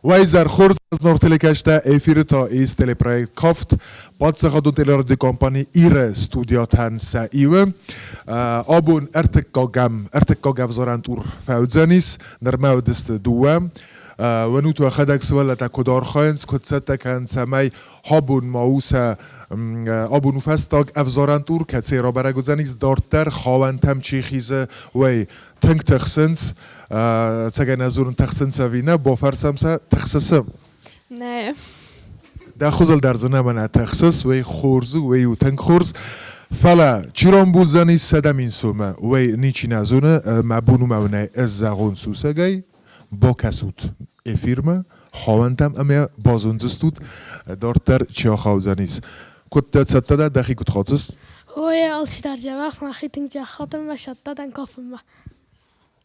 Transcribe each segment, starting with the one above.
Уӕ изӕр хорз, нор телекӕстӕ, эфиры та ис телепроект «Кафт», паддзахадон телерадиокомпани «Ир-ы» студиятӕн сӕ иуы. Абон ӕртыккӕгӕм, ӕртыккаг ӕвзарӕн тур фӕуыдзӕнис, нырмӕ уыдысты дыууӕ. Уынут уӕхӕдӕг сывӕллӕттӕ куыд архайынц, куыд цӕттӕ кӕнынц, цӕмӕй абон ма у сӕ абон у фӕстаг ӕвзарӕн тур, кӕцыйы рабӕрӕг уыдзӕнис дарддӕр хауӕнтӕм чи хизы, уый. Тынг тыхсынц, цӕгӕй нӕ дзурын тыхсынц ӕви нӕ, бафӕрсӕм сӕ, тыхсысы? Нӕ. Дӕ хуызыл дӕр дзы нӕма нӕ тыхсыс, уый хорз у, уый у тынг хорз. Фӕлӕ чи рамбулдзӕнис 100 000 сомы, уый ничи нӕ зоны, мӕ бон у мӕ уынӕй ӕз зӕгъон сусӕгӕй, бакӕсут эфирмӕ, хауӕнтӕм ӕмӕ базондзыстут, дарддӕр чи ахаудзӕнис. Куыд дӕ цӕттӕ дӕ, дӕхи куыд хатыс? Ой, алчидӕр дзӕбӕх, мӕхи тынг дзӕххатын мӕ цӕттӕ дӕн кафынмӕ.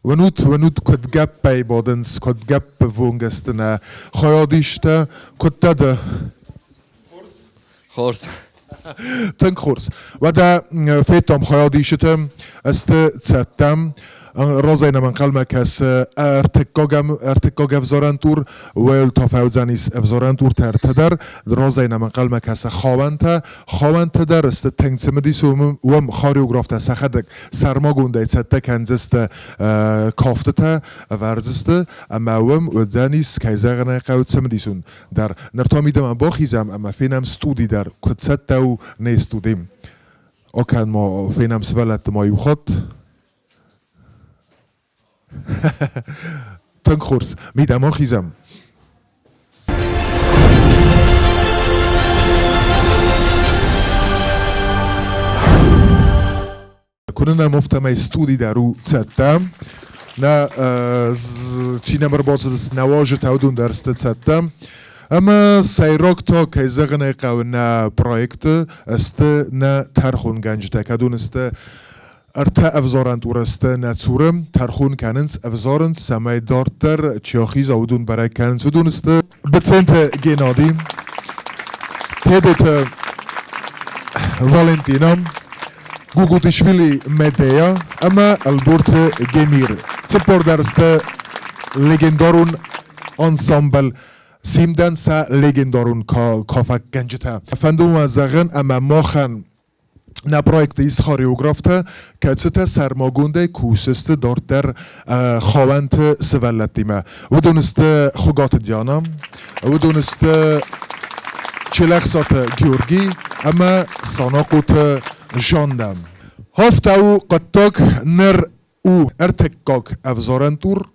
Уынут, уынут, куыд гӕппӕй бадынц, куыд гӕппӕввонг сты нӕ хайадистӕ, куыдтӕ дӕ? Хорз. Тынг хорз. Уӕдӕ федтам хайадисджыты, сты цӕттӕ. Разӕй нӕм ӕнхъӕлмӕ кӕсы ӕртыккӕгӕм ӕртыккаг ӕвзарӕн тур, уӕл та фӕуыдзӕнис ӕвзарӕн туртӕ ӕртӕ дӕр. Разӕй нӕм ӕнхъӕлмӕ кӕсы хауӕнтӕ. Хауӕнтӕ дӕр сты тынг цымыдисон, уым хореографтӕ сӕхӕдӕг сӕрмагондӕй цӕттӕ кӕндзысты кафтытӕ, ӕвӕрдзысты ӕмӕ уым уыдзӕнис, кӕй зӕгъын ӕй хъӕуы, цымыдисон дӕр. Ныр та мидӕмӕ бахизӕм ӕмӕ фенӕм студи дӕр, куыд цӕттӕ у не студи. Акӕн ма фенӕм сывӕллӕтты ма иу хатт. Тынг хорз. Мидӕмӕ хизӕм. Куы нӕм афтӕмӕй студи дӕр у цӕттӕ. Нӕ чи нӕм ӕрбацыд, нӕ уазджытӕ уыдон дӕр сты цӕттӕ. Ӕмӕ сӕйраг та, кӕй зӕгъын ӕй хъӕуы, нӕ проекты сты нӕ тӕрхонгӕнджытӕ, кӕд уын сты ӕртӕ ӕвзарӕн турӕсты нӕ цуры, тӕрхон кӕнынц, ӕвзарынц, цӕмӕй дарддӕр чи ахиза, уыдон бӕрӕг кӕнынц. Уыдон сты Быценты Геннади, Тедеты Валентина, Гугутишвили Медея ӕмӕ Ӕлборты Гемир. 40 дӕр сты легендарон ансамбль Симдӕн сӕ легендарон кафӕггӕнджытӕ. Фӕнды мӕ зӕгъын, ӕмӕ махӕн нӕ проекты ис хореографтӕ, кӕцытӕ сӕрмагондӕй кусысты дарддӕр халӕнты сывӕллӕттимӕ. Уыдон сты Хуыгаты Диана, уыдон сты Челӕхсаты Георгий ӕмӕ Санахъоты Жаннӕ. Афтӕ у хъуыддаг ныр у ӕртыккаг ӕвзарӕн тур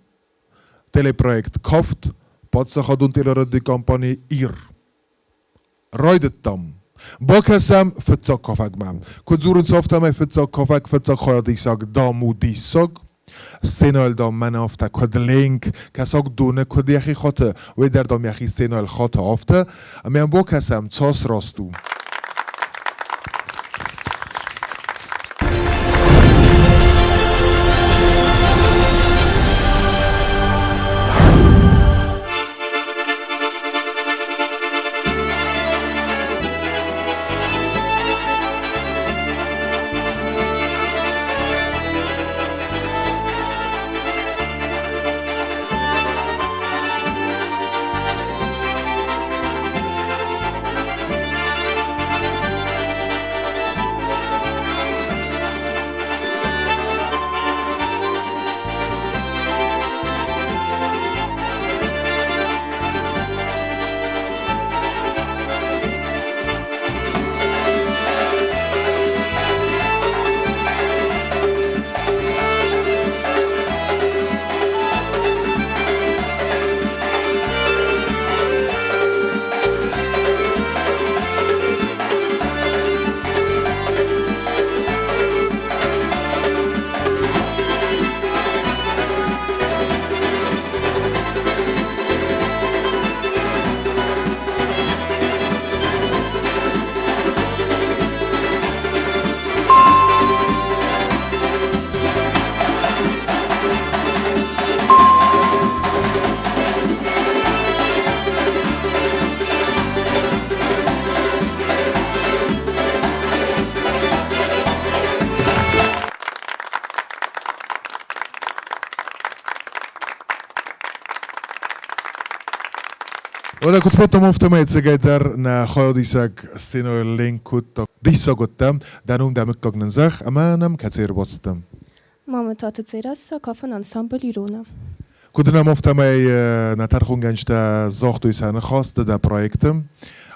телепроект «Кафт» паддзахадон телерадиокомпани «Ир». Райдыдтам. Бакӕсӕм фыццаг кафӕгмӕ. Куыд дзурынц, афтӕмӕй фыццаг кафӕг фыццаг хайадисӕг дам у диссаг. Сценӕйыл дам мӕнӕ афтӕ куыд ленк, кӕсаг доны куыд йӕхи хаты, уый дӕр дам йӕхи сценӕйыл хаты афтӕ. Ӕмӕ йӕм бакӕсӕм, цас раст у. Уӕдӕ куыд федтам, афтӕмӕй ӕцӕгӕйдӕр нӕ хайадисӕг сценӕйыл ленк кодта. Диссаг уыдтӕ, дӕ ном, дӕ мыггаг нын зӕгъ, ӕмӕ нӕм кӕцӕй ӕрбацыдтӕ? Мамытаты Дзерассӕ, кафын ансамбль «Ирона». Куыд нӕм афтӕмӕй нӕ тӕрхонгӕнджытӕ загътой сӕ ныхӕстӕ дӕ проекты,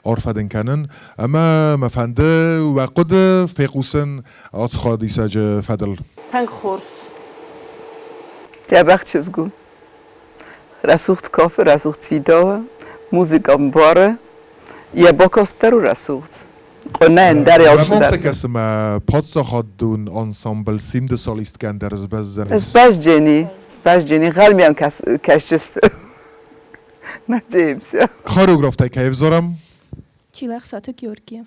арфӕ дын кӕнын, ӕмӕ мӕ фӕнды уӕ хъуыды фехъусын ацы хайадисӕджы фӕдыл. Тынг хорз. Дзӕбӕх чызг у. Рӕсугъд кафы, рӕсугъд фидауы, музыкӕ ӕмбары, йӕ бакаст дӕр у рӕсугъд. Къуына ӕндӕр алцыдӕр. Мӕ кӕсы мӕ паддзахадон ансамбль Симды солисткӕн дӕр сбӕздзӕнис. Сбӕзджени, сбӕзджени, гъӕлмиан кӕсджысты. Надеемся. Хореографтӕй кӕй ӕвзарӕм? Чилӕхсаты Георгий.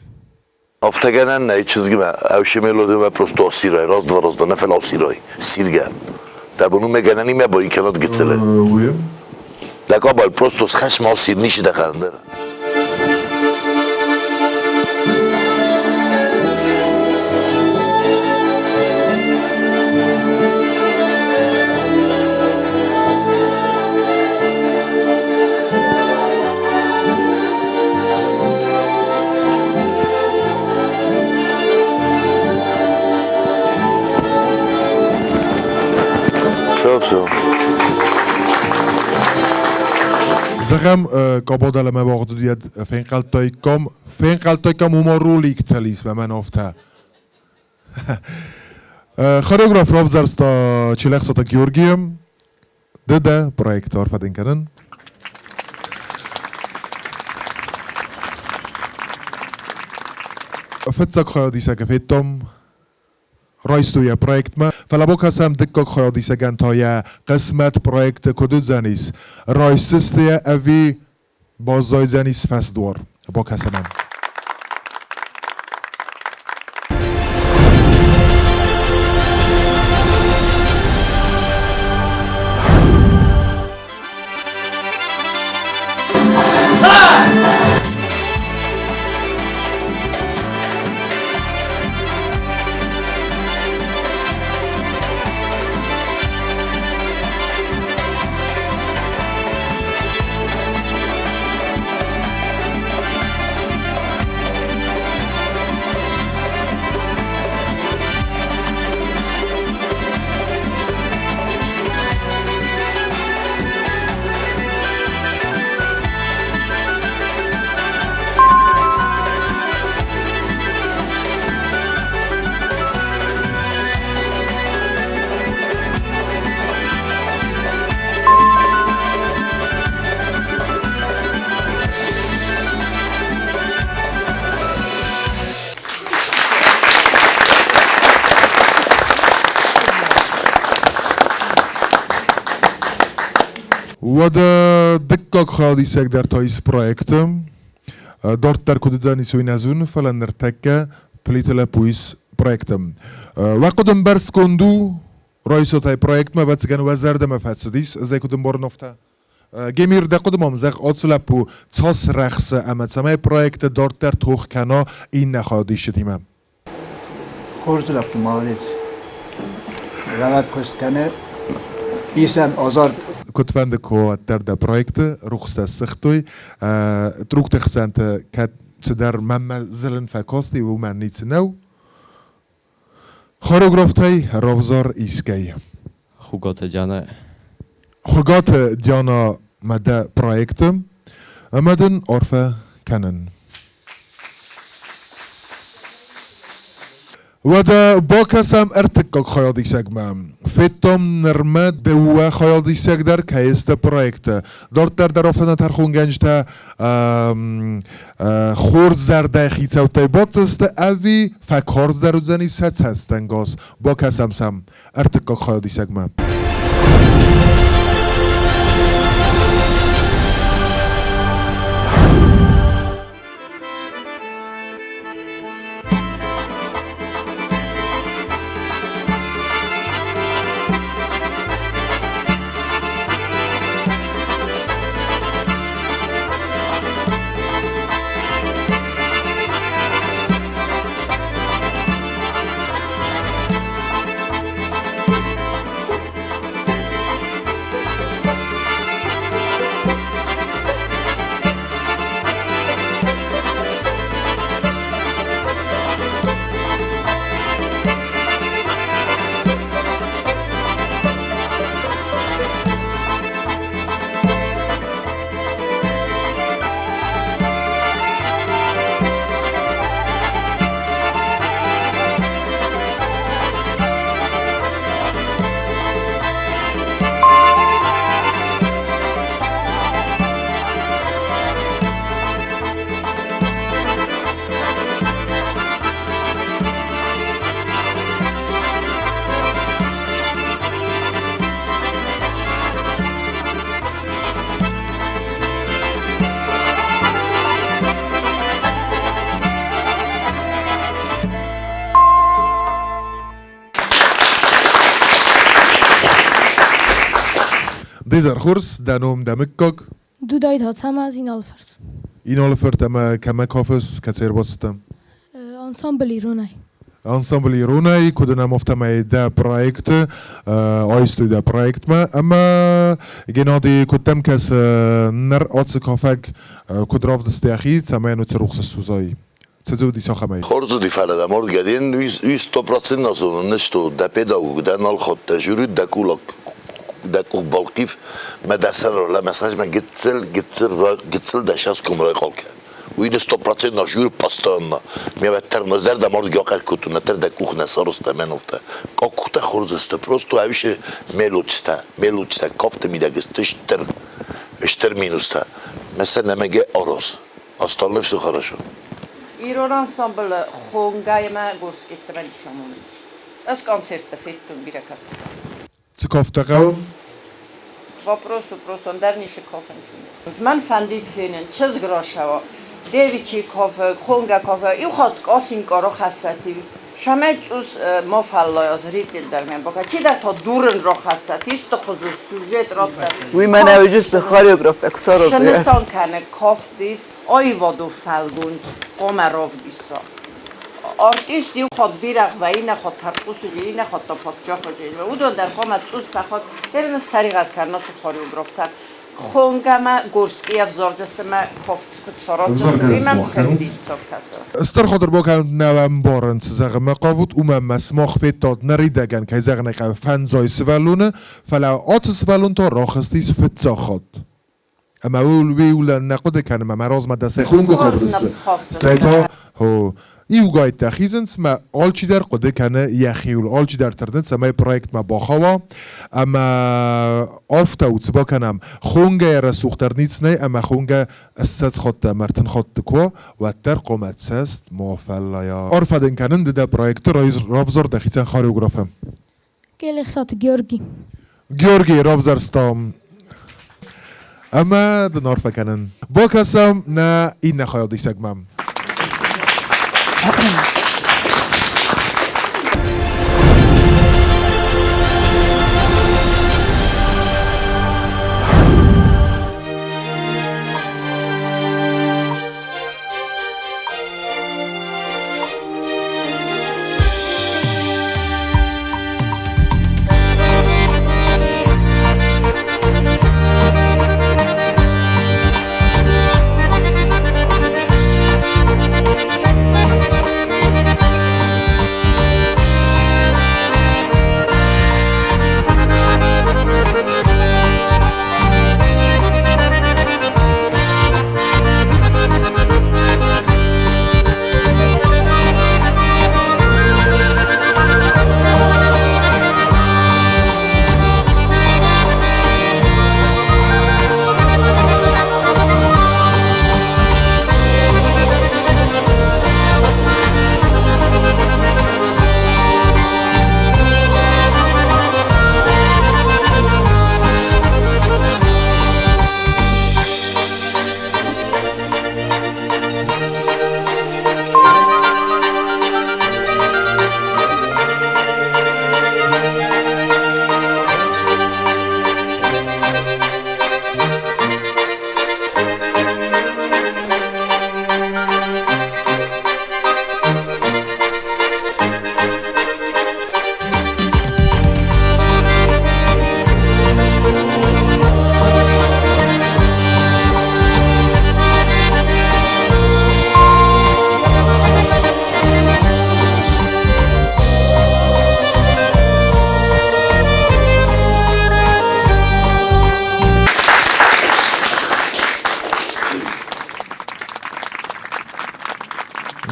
Афтӕгӕнӕн нӕй чызгмӕ, ӕвши мелодимӕ просто асирай, раз два раз два, нӕ фӕлӕ асирай, сиргӕ. Дӕ бон уымӕ гӕнӕнимӕ баи кӕнӕд гыццылы. Дӕ къабал просто схӕс ма асир, ницы дӕ хъӕндӕр. Все, все. Зӕгъӕм, къабадӕлӕмӕ уагъд фенхъӕлдтаиккам, фенхъӕлдтаиккам уымӕ роликтӕ мӕн афтӕ. Хореограф равзӕрста Челӕхсаты Георгийы. Ды дӕ проект арфӕ дын кӕнын. Фыццаг хайадисӕгы федтам, райстой йӕ проектмӕ, фӕлӕ бакӕсӕм дыккаг хайадисӕгӕн та йӕ хъысмӕт проекты куыд уыдзӕнис, райсдзысты йӕ ӕви баззайдзӕнис фӕсдуар. Бакӕсӕм ӕм. Уӕдӕ дыккаг хайадисӕг дӕр та ис проекты. Дарддӕр куыд уыдзӕнис, уый нӕ зоны, фӕлӕ ныртӕккӕ Плиты лӕппу ис проекты. Уӕ хъуыды ӕмбӕрстгонд у, райсотӕй проектмӕ, ӕвӕццӕгӕн, уӕ зӕрдӕмӕ фӕцыдис, ӕз ӕй куыд ӕмбарын, афтӕ. Гемир, дӕ хъуыды ма мын зӕгъ, ацы лӕппу цас рӕхсы ӕмӕ цӕмӕй проекты дарддӕр тох кӕна иннӕ хайадисджытимӕ? Хорз лӕппу, молодец. Рӕвӕг куыст кӕны. Исӕм азард. Куыдфӕнды куы уӕддӕр дӕ проекты рухстӕ ссыгътой, трукты хсӕнты кӕд цыдӕр мӕнмӕ зылын фӕкасти, уымӕн ницы нӕу. Хореографтӕй равзар искӕй. Хугаты Диана. Хугаты Диана мӕ дӕ проекты ӕмӕ дын арфӕ кӕнын. Уӕдӕ бакӕсӕм ӕртыккаг хайадисӕгмӕ. Федтам нырмӕ дыууӕ хайадисӕг дӕр кӕй сты проекты. Дарддӕр дӕр афтӕ нӕ тӕрхонгӕнджытӕ хорз зӕрдӕйы хицӕуттӕй баддзысты ӕви фӕкарздӕр уыдзӕни сӕ цӕстӕнгас. Бакӕсӕм сӕм ӕртыккаг хайадисӕгмӕ. Де зӕр хорз, дӕ ном, дӕ мыггаг? Дудайты Ацӕмӕз, Иналы фырт. Иналы фырт ӕмӕ кӕмӕ кафыс, кӕцӕй ӕрбацыдтӕ? Ансамбль иронӕй. Ансамбль иронӕй, куыд ын афтӕмӕй дӕ проекты, айстой дӕ проектмӕ ӕмӕ Геннадий, куыд дӕм кӕсы, ныр ацы кафӕг куыд равдыста йӕхи, цӕмӕй уыцы рухс ссудзай? Цы дзы уыди цахӕмӕй? Хорз уыди, фӕлӕ дӕм оргӕден уый 100% зонын, что дӕ педагог дӕ нал ходта жюри, дӕ кулак дӕ къух балхъив, мӕ дӕ сӕр лӕмӕсхӕс мӕ гыццыл, гыццыл, гыццыл дӕ сас ком райхъал кӕн. Уый ды 100% жюри постоянно. Ме вӕддӕр нӕ зӕрдӕ мордги ахъӕр кодтон, нӕдӕр дӕ къух нӕ сарӕзта мӕн афтӕ. Къухтӕ хорз сты, просто ӕвисы мелочтӕ, мелочтӕ, кафты мидӕг сты стыр, стыр минустӕ. Мӕ сӕ нӕмӕгӕ араз. Остальное все хорошо. Ирон ансамблы Хонгӕимӕ Горскъеттӕмӕ дисамонынц. Ӕз концерттӕ федтон бирӕ кӕфтытӕ. Цы кафтӕ хъӕуы? Вопрос вопросом дӕр ницы кафын чунӕ. Мӕн фӕндид фенын, чызг рацӕуа, девичий кафе, хонгӕ кафе, иу хатт къасинка рахӕссӕт, Цӕмӕй цъус ма фӕллайа зритель дӕр мӕм бака. Чидӕр та дурын рахӕссӕт, исты хуызы сюжет радта. Уый мӕнӕ уыдысты хореографтӕ куы саразой. Снысан кӕны кафт ис аивадон фӕлгонц хъуамӕ равдиса. Артист иу хатт бирӕгъ вӕййы, иннӕ хатт тӕрхъусы джи, иннӕ хатт та паддзахы джи. Уыдон дӕр хъуамӕ цъус фӕхатт, ерын тӕригъӕд кӕнын ацы хореографтӕн. Хонгӕмӕ Горский ӕвзарджысты мӕ кафт куыд сараздзысты, уый мӕм тынг диссаг кӕсы. Стыр хатырбакӕнут нӕ ӕмбарын, цы зӕгъынмӕ хъавут, уымӕн мӕ сымах федтат ныридӕгӕн, кӕй зӕгъын ӕй хъӕуы, фӕндзай сывӕллоны, фӕлӕ ацы сывӕллон та рахызтис фыццаг хатт. Ӕмӕ уый нӕ хъуыды кӕнын, ӕмӕ мӕ размӕ дӕ сӕхонго хабырысты. Стӕй та иугӕйттӕ хизынц, мӕ алчидӕр хъуыды кӕны йӕхиуыл, алчидӕр тырны, цӕмӕй проектмӕ бахауа ӕмӕ афтӕ у, цы бакӕнӕм, хонгӕйӕ рӕсугъддӕр ницы нӕй ӕмӕ хонгӕ 20 хатты ӕмӕ 30 хатты куы уа, уӕддӕр хъуамӕ цӕст ма фӕллайа. Арфӕ дын кӕнын, ды дӕ проекты равзар дӕхицӕн хореографы. Келехсаты Георги. Георгий равзӕрстам ӕмӕ дын арфӕ кӕнын. Бакӕсӕм нӕ иннӕ хайадисӕгмӕ.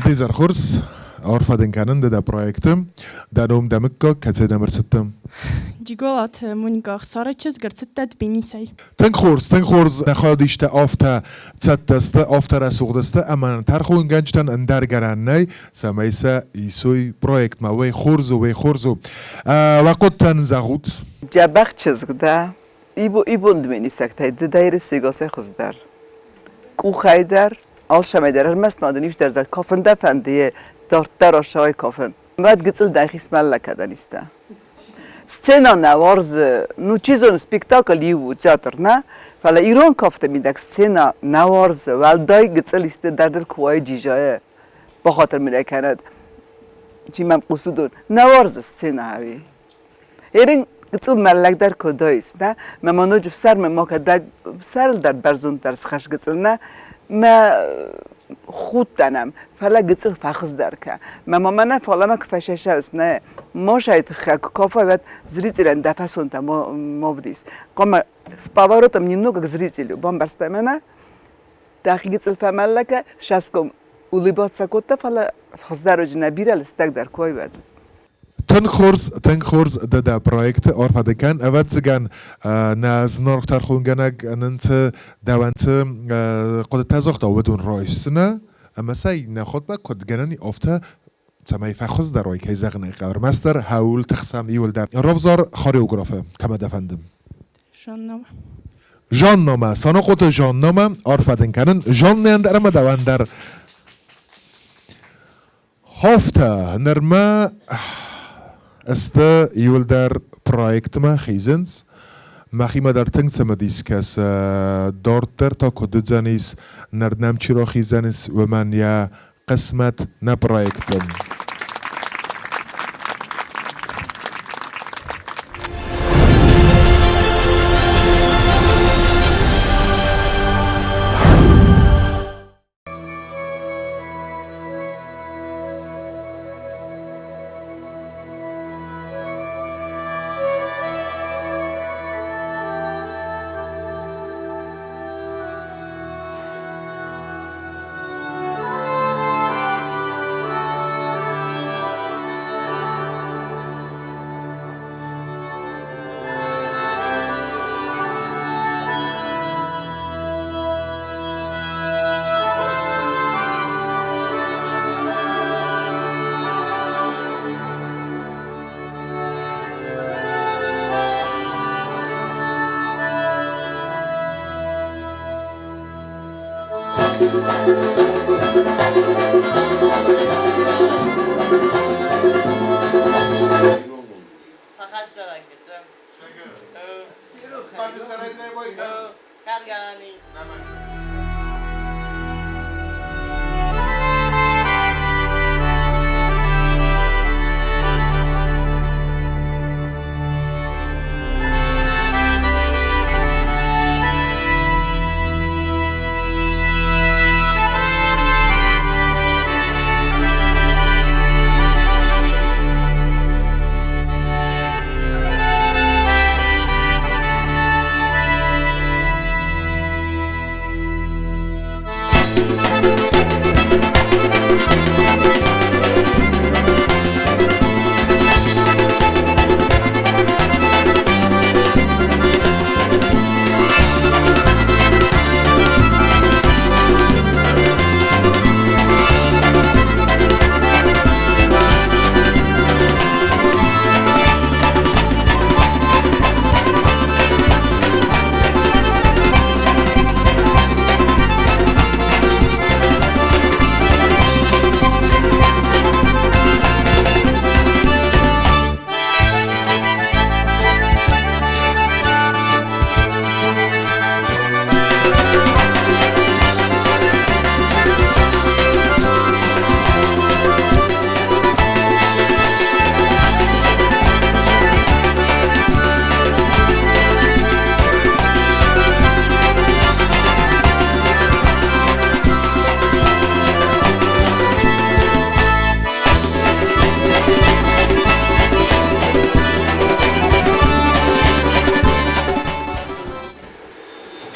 Де зӕр хорз, арфӕ дын кӕнын дӕ проекты. Дӕ ном, дӕ мыггаг, кӕцӕй дӕм ӕрцыдтӕ? Джиголаты Моника Ӕхсары чызг ӕрцыдтӕ Тбилисӕй. Тынг хорз, тынг хорз. Нӕ хайадисджытӕ афтӕ цӕттӕ сты, афтӕ рӕсугъд сты, ӕмӕ тӕрхонгӕнджытӕн ӕндӕр гӕнӕн нӕй, цӕмӕй сӕ исой проектмӕ. Уый хорз у, уый хорз у. Уӕ хъуыдтӕн зӕгъут. Дзӕбӕх чызг дӕ. Ибон дменисӕгтӕй ды дӕ сегасӕй хуыздӕр. Къухӕй дӕр, алцӕмӕй дӕр, ӕрмӕст ма дын иу дӕр зӕгъ, кафын дӕ фӕнды, дарддӕр ацӕуай кафын. Уӕд гыццыл дӕхи смӕллӕ кӕдӕн истӕ. Сцена нӕ уарзы, ну, чи зоны, спектакль иу у, театр нӕ, фӕлӕ ирон кафты мидӕг сцена нӕ уарзы, уӕлдай гыццыл исты дарддӕр куы уайы джизайы, бахатыр мын ӕй кӕнӕд, чи мӕм хъусы, уыдон, нӕ уарзы сцена ӕви. Ерын гыццыл мӕллӕгдӕр куы дойс, нӕ, мӕ ма ноджы фсӕрмы ма кӕд дӕ сӕрыл дӕр бӕрзонддӕр схӕс гыццыл, нӕ, мӕ худтӕн ӕм, фӕлӕ гыццыл фӕхуыздӕр кӕ. Мӕ мамӕ нӕ фалӕмӕ куы фӕсӕсӕус, нӕ, мосайы тыххӕй куы кафай, уӕд зрителӕн дӕ фӕсонтӕ мовдис. Хъуамӕ с поворотом немного к зрителю, бамбӕрстай мӕнӕ? Дӕхи гыццыл фӕмӕллӕ кӕ, сӕсгом улыбаться кодта, фӕлӕ хуыздӕр уыди, нӕ бирӕ лыстӕгдӕр кой уӕд. Тынг хорз, тынг хорз дӕ дӕ проекты арфӕ дын кӕн. Ӕвӕццӕгӕн, нӕ зынаргъ тӕрхонгӕнӕг нын цы дӕуӕн цы хъуыдытӕ загъта, уыдон райсдзынӕ ӕмӕ сӕ иннӕ хатмӕ куыд гӕнӕн и, афтӕ цӕмӕй фӕхуыздӕр уай, кӕй зӕгъын ӕй хъӕуы. Ӕрмӕстдӕр хӕуыл тыхсӕм иуылдӕр. Равзар хореографы, кӕмӕ дӕ фӕнды. Жаннамӕ. Жаннамӕ, Санахъоты Жаннамӕ арфӕ дын кӕнын. Жаннӕйӕн дӕр ӕмӕ дӕуӕн дӕр. Афтӕ, нырма сты иуылдӕр проектмӕ хизынц. Мӕхимӕ дӕр тынг цымыдис кӕсы, дарддӕр та куыд уыдзӕнис, ныр нӕм чи рахиздзӕнис, уымӕн йӕ хъысмӕт нӕ проекты.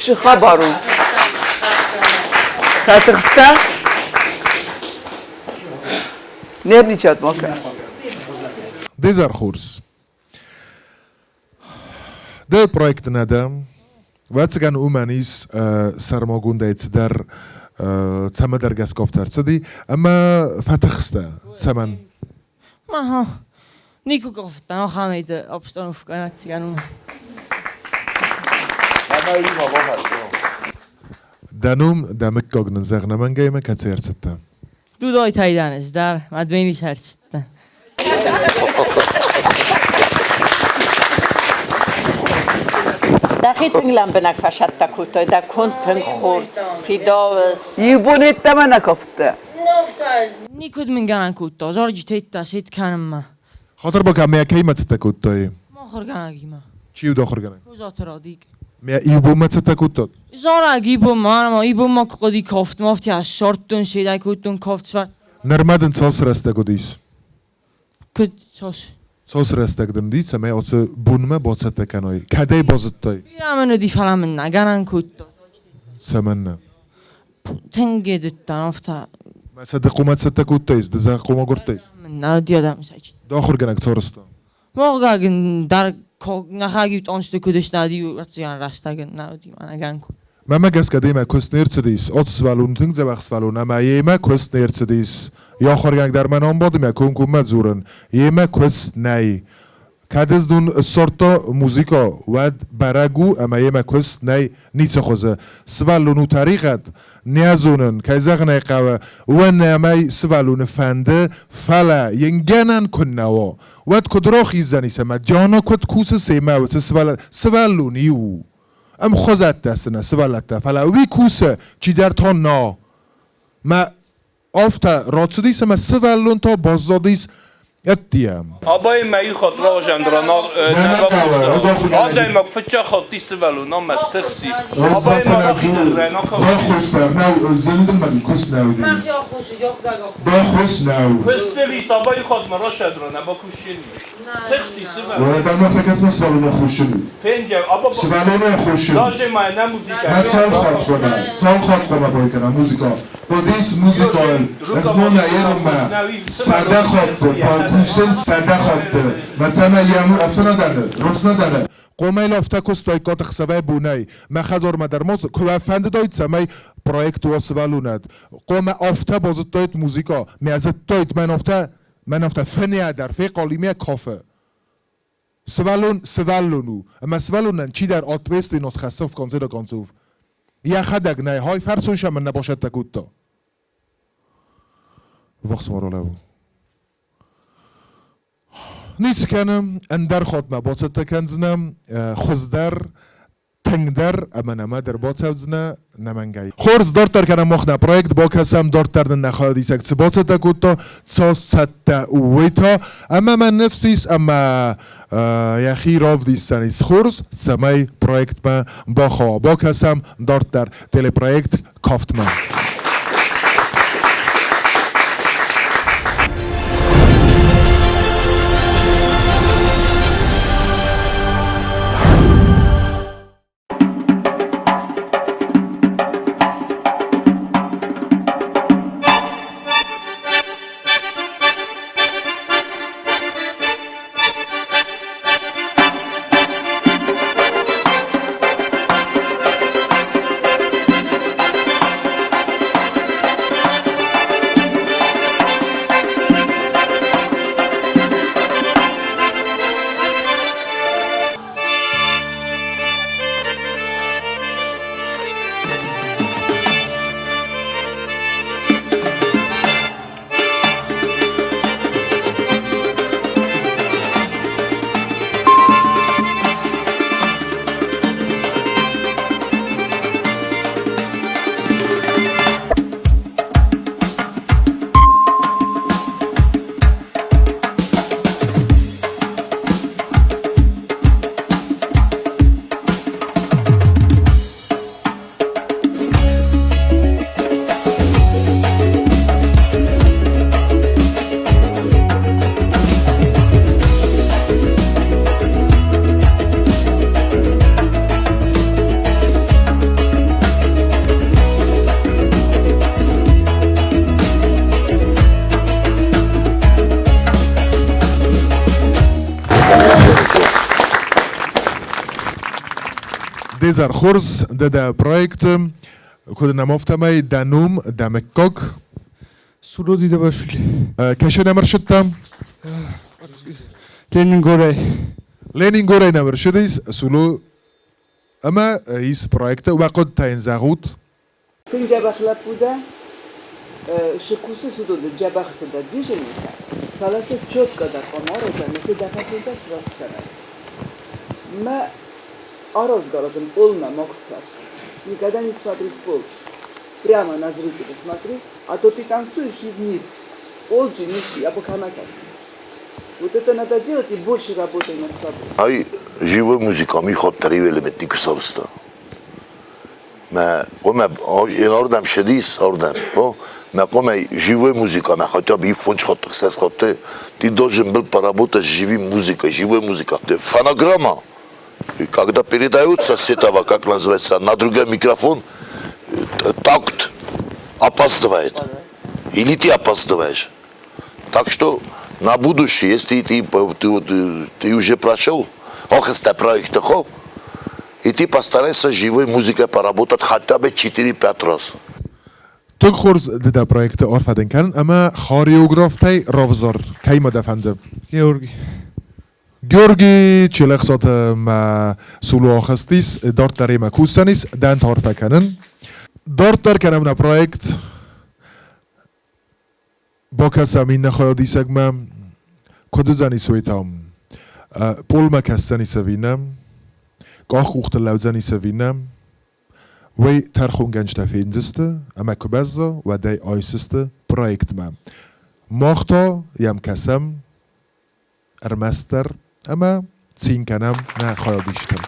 Цы хабар у? Фӕтыхстӕ? Нервничать ма кӕн. Дезар хорз. Дӕ проекты нӕ дӕ. Ӕвӕццӕгӕн уымӕн ис сӕрмагондӕй цыдӕр цӕмӕдӕр гӕсгӕ афтӕ ӕрцыди ӕмӕ фӕтыхстӕ. Цӕмӕн? Маха, никуы къуыфтӕн ахӕмӕй обстановкӕ ӕвӕццӕгӕн у. Дӕ ном, дӕ мыггаг нын зӕгъ нӕмӕнгӕй ӕмӕ кӕцӕй ӕрцыдтӕ? Дудой Тайданес дӕр, мадмени ӕрцыдтӕн. Дӕхи тынг лӕмбынӕг фӕсӕттӕ кодтай, дӕ конд тынг хорз, фидауыс. Иу бон йеддӕмӕ нӕ кафтӕ. Никуыд мын гӕнӕн кодта, зарджытӕ йедтӕ сет кӕнынмӕ. Хатыр бакӕ, мӕ кӕимӕ цӕттӕ кодтай? Мӕ ахуыргӕнӕгимӕ. Чи у дӕ ахуыргӕнӕг? Козаты Радик. Мӕ иу бонмӕ цӕттӕ кодтат? Зарӕг ибонмӕ, ӕмӕ ибонмӕ куы хъуыди кафтмӕ, афтӕ ссардтон, седӕй кодтон кафт сфӕрд. Нырмӕ дын цас рӕстӕг уыдис? Куыд цас? Цас рӕстӕг дын уыди, цӕмӕй ацы бонмӕ бацӕттӕ кӕной? Кӕдӕй базыдтай? Бирӕ мын уыди, фӕлӕ мын нӕ гӕнӕн кодта. Цӕмӕннӕ? Тынг едыдтӕн, афтӕ. Мӕ сӕ ды хъуымӕ цӕттӕ кодтаис, ды дзы хъуымӕ гуырдтаис? Мын нӕ уыди адӕмы сайчи. Дӕ ахуыргӕнӕг царста? Моргаг ын дӕр нӕхӕг-иу тъонсты куыд ыснади, ӕццӕгӕн рӕстӕг ын нӕ уыди, мӕнӕ гӕн куы. Мӕмӕ гӕсгӕ демӕ куыст не рцыдис, от сывӕллон тынг дзӕбӕх сывӕллон ӕмӕ йемӕ куыст не рцыдис. Йӕ ахуыргӕнӕг дӕр мӕ ном бады мӕ комкоммӕ дзурын, йемӕ куыст нӕй. Кӕд ӕз дун ссардта музыка, уӕд бӕрӕг у, ӕмӕ йемӕ куыст нӕй ницы хуызы. Сывӕллон у тӕригъӕд, нӕ зонын, кӕй зӕгъын ӕй хъӕуы, уӕн ӕмӕ сывӕллоны фӕнды, фӕлӕ йын гӕнӕн куыннӕ уа, уӕд куыд рахиздзӕнис ӕмӕ Диана куыд кусы семӕ, уыцы сывӕллон иу у. Ӕмхуызӕттӕ сын сывӕллӕттӕ, фӕлӕ уый кусы, чидӕр та нӕ. Мӕ афтӕ рацыдис ӕмӕ сывӕллон та баззадис ӕддийӕ. Абайы мӕйы хатт разӕндра адӕймаг фыццаг хатт сывӕллон ӕмӕ стыхси. Абайы ма рахизӕндра Куыстылис абайы хатт ма расӕдра нӕ бакусчени. Стыхсти сывӕллон. Уӕдӕ фӕкӕсынц сывӕллоны хъусын. Фенджа, аба Сывӕллоны хъусын. Даже ма нӕ музыка. Мӕ цал хатт хъуамӕ, цал хатт хъуамӕ бой кӕна музыка. Хъуыдис музыкайыл, знон ӕрмӕ 100 хатты, бакусын 100 хатты. Мӕ цӕмӕй йӕм афтӕ нӕ дӕны, раст нӕ дӕны. Хъомӕй афтӕ куыстаиккат ӕхсӕвӕй бонӕй. Мӕ хӕдзармӕ дӕр ма куы фӕндыдаид, цӕмӕй проект уа сывӕллонад. Хъуамӕ афтӕ базыдтаид музыка, мӕ зыдтаид, мӕн афтӕ фынӕй дӕр фехъали мӕ кафы. Сывӕллон сывӕллон у, ӕмӕ сывӕллонӕн чидӕр ответственность хӕссы в конце до концов. Йӕхӕдӕг нӕ хай фӕрсон сӕмӕн нӕ басӕттӕ кодта. Вахс маралӕу. Ницы кӕны, ӕндӕр хатмӕ бацӕттӕ кӕндзынӕ, хуыздӕр, тынгдӕр ӕмӕ нӕмӕ дӕр бацӕудзынӕ нӕмӕнгӕй. Хорз, дарддӕр кӕнӕм мах нӕ проект, бакӕсӕм дарддӕр нын нӕ хайадисӕг цы бацӕттӕ кодта, цас цӕттӕ у, уый та. Ӕмӕ мӕ ныфс ис, ӕмӕ йӕхи равдисдзӕнис хорз, цӕмӕй проектмӕ бахауа. Бакӕсӕм дарддӕр телепроект «Кафтмӕ». Дезар хорз, дӕ дӕ проект, куыд нӕм афтӕмӕй дӕ ном, дӕ мыггаг. Суро Дидабашвили. Кӕсӕ нӕм ӕрсыдтӕ? Ленингорӕй. Ленингорӕй нӕм ӕрсыдис, Суло, ӕмӕ ис проекты. Уӕ хъуыдытӕ йын зӕгъут. Тынг дзӕбӕх лӕппу дӕ, шы кусы судоны дзӕбӕх цыдӕр движенитӕ, фӕлӕ сӕ четко дӕр хъуамӕ араза ӕмӕ сӕ дӕ фӕсонтӕ сраст кӕнай. Мӕ Раз-гаразом пол на мог кас. Никогда не смотри в пол. Прямо на зрителя смотри, а то ты танцуешь и вниз. Пол же ниши, а пока на Вот это надо делать и больше работай над собой. Ай, живой музыка, ми хот таривели метникусарста. Мэ, оме, ин ордам шедис, ордам, о, мэ коме живой музыка, мэ хотя бы и фонч хот, сес хот, ты должен был поработать с живой музыкой, живой музыкой. Фонограмма, когда передаются с этого, как называется, на другой микрофон, такт опаздывает. Или ты опаздываешь. Так что на будущее, если ты уже прошел, ох, это проект, и ты постарайся с живой музыкой поработать хотя бы 4-5 раз. Тынг хорз ды дӕ проекты арфӕ дын кӕнын ӕмӕ хореографтӕй равзар. Кӕй ма дӕ фӕнды? Георги. Георги Челӕхсаты мӕ Сулу ахызтис, дарддӕр йемӕ кусдзӕнис, дӕн та арфӕ кӕнын. Дарддӕр кӕнӕм нӕ проект. Бакӕсӕм иннӕ хайадисӕгмӕ. Куыд уыдзӕнис уый та? Пъолмӕ кӕсдзӕнис ӕви нӕ? Къах-къухтыл лӕудзӕнис ӕви нӕ? Уый тӕрхонгӕнджытӕ фендзысты ӕмӕ куы бӕзза, уӕд ӕй айсдзысты проектмӕ. Мах та йӕм кӕсӕм ӕрмӕстдӕр ӕмӕ цин кӕнӕм нӕ хайадисджытыл.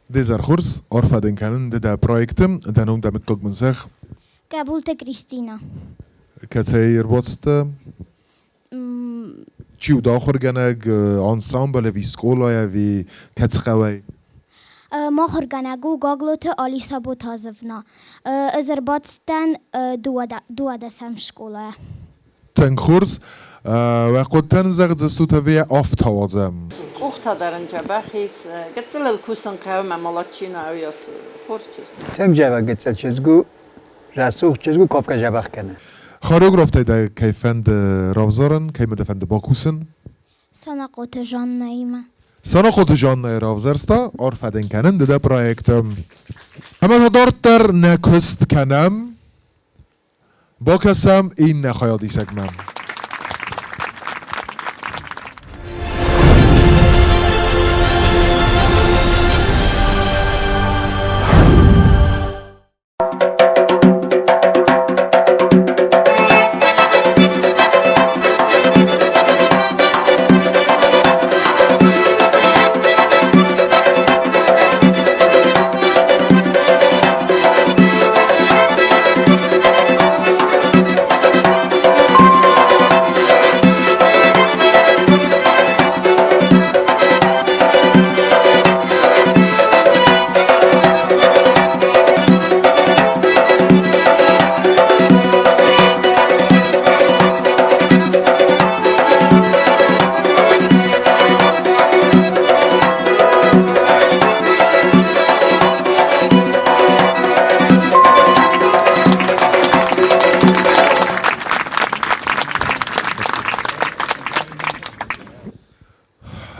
Де зӕр хорз, арфӕ дын кӕнын ды дӕ проекты, дӕ ном дӕ мыггаг мын зӕгъ. Къӕбулты Кристина. Кӕцӕй ӕрбацыдтӕ? Чи у дӕ ахуыргӕнӕг, ансамбль ӕви скъолайӕ ӕви кӕцы хъӕуӕй? Мӕ ахуыргӕнӕг у Гаглоты Алиса Ботазовна. Ӕз ӕрбацыдтӕн дыууадӕсӕм скъолайӕ. Тынг хорз. Уӕ хъуыдтӕн зӕгъдзыстут ӕви афтӕ уадзӕм? Къухтӕ дӕр ын дзӕбӕх ис. Гыццылыл кусын хъӕуы мӕ молодчина уыйас хорз чызг. Тынг дзӕбӕх гыццыл чызг у, рӕсугъд чызг у, кафгӕ дзӕбӕх кӕны. Хореографтӕй дӕ кӕй фӕнды равзарын, кӕй ма дӕ фӕнды бакусын? Санахъоты Жаннӕимӕ. Санахъоты Жаннӕйы равзӕрста, арфӕ дын кӕнын ды дӕ проекты. Ӕмӕ та дарддӕр нӕ куыст кӕнӕм. Бакӕсӕм иннӕ хайадисӕгмӕ.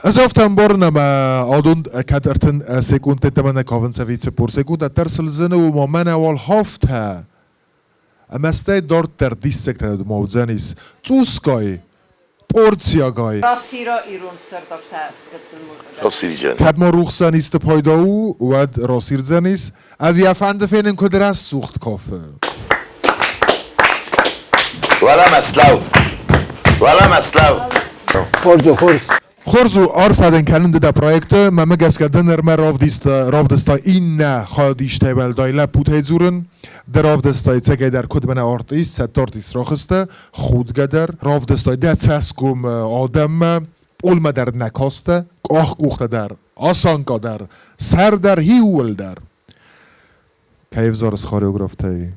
Ӕз афтӕ ӕмбарын, ӕмӕ адон кӕд 30 секундтӕ нӕ кафынц ӕви 40 секунд, ӕддӕр сыл зыны, уымӕ мӕнӕ уал хафтӕ. Ӕмӕ стӕй дарддӕр диссӕгтӕ ма уыдзӕнис. Цъусгай, порциягай. Расира ирон сӕрдӕфтӕ гыццыл Расирдзӕн. Кӕд ма рухсӕн исты пайда у, уӕд расирдзӕнис. Ӕви афӕнды фенын, куыд рӕсугъд кафы. Уӕлӕмӕ слӕу! Уӕлӕмӕ слӕу! Хорз у, хорз. Хорз у, арфӕ дын кӕнын ды дӕ проекты. Мӕнмӕ гӕсгӕ дын нырмӕ равдыста иннӕ хайадистӕй уӕлдай лӕппутӕй дзурын. Ды равдыстай цӕгӕйдӕр куыд мӕнӕ артист, цӕттӕ артист рахызтӕ, худгӕ дӕр. Равдыстай дӕ цӕсгом адӕммӕ, пъолмӕ дӕр нӕ кастӕ, къах-къухтӕ дӕр, осанка дӕр, сӕр дӕр, иууылдӕр. Кӕй ӕвзарыс хореографтӕй?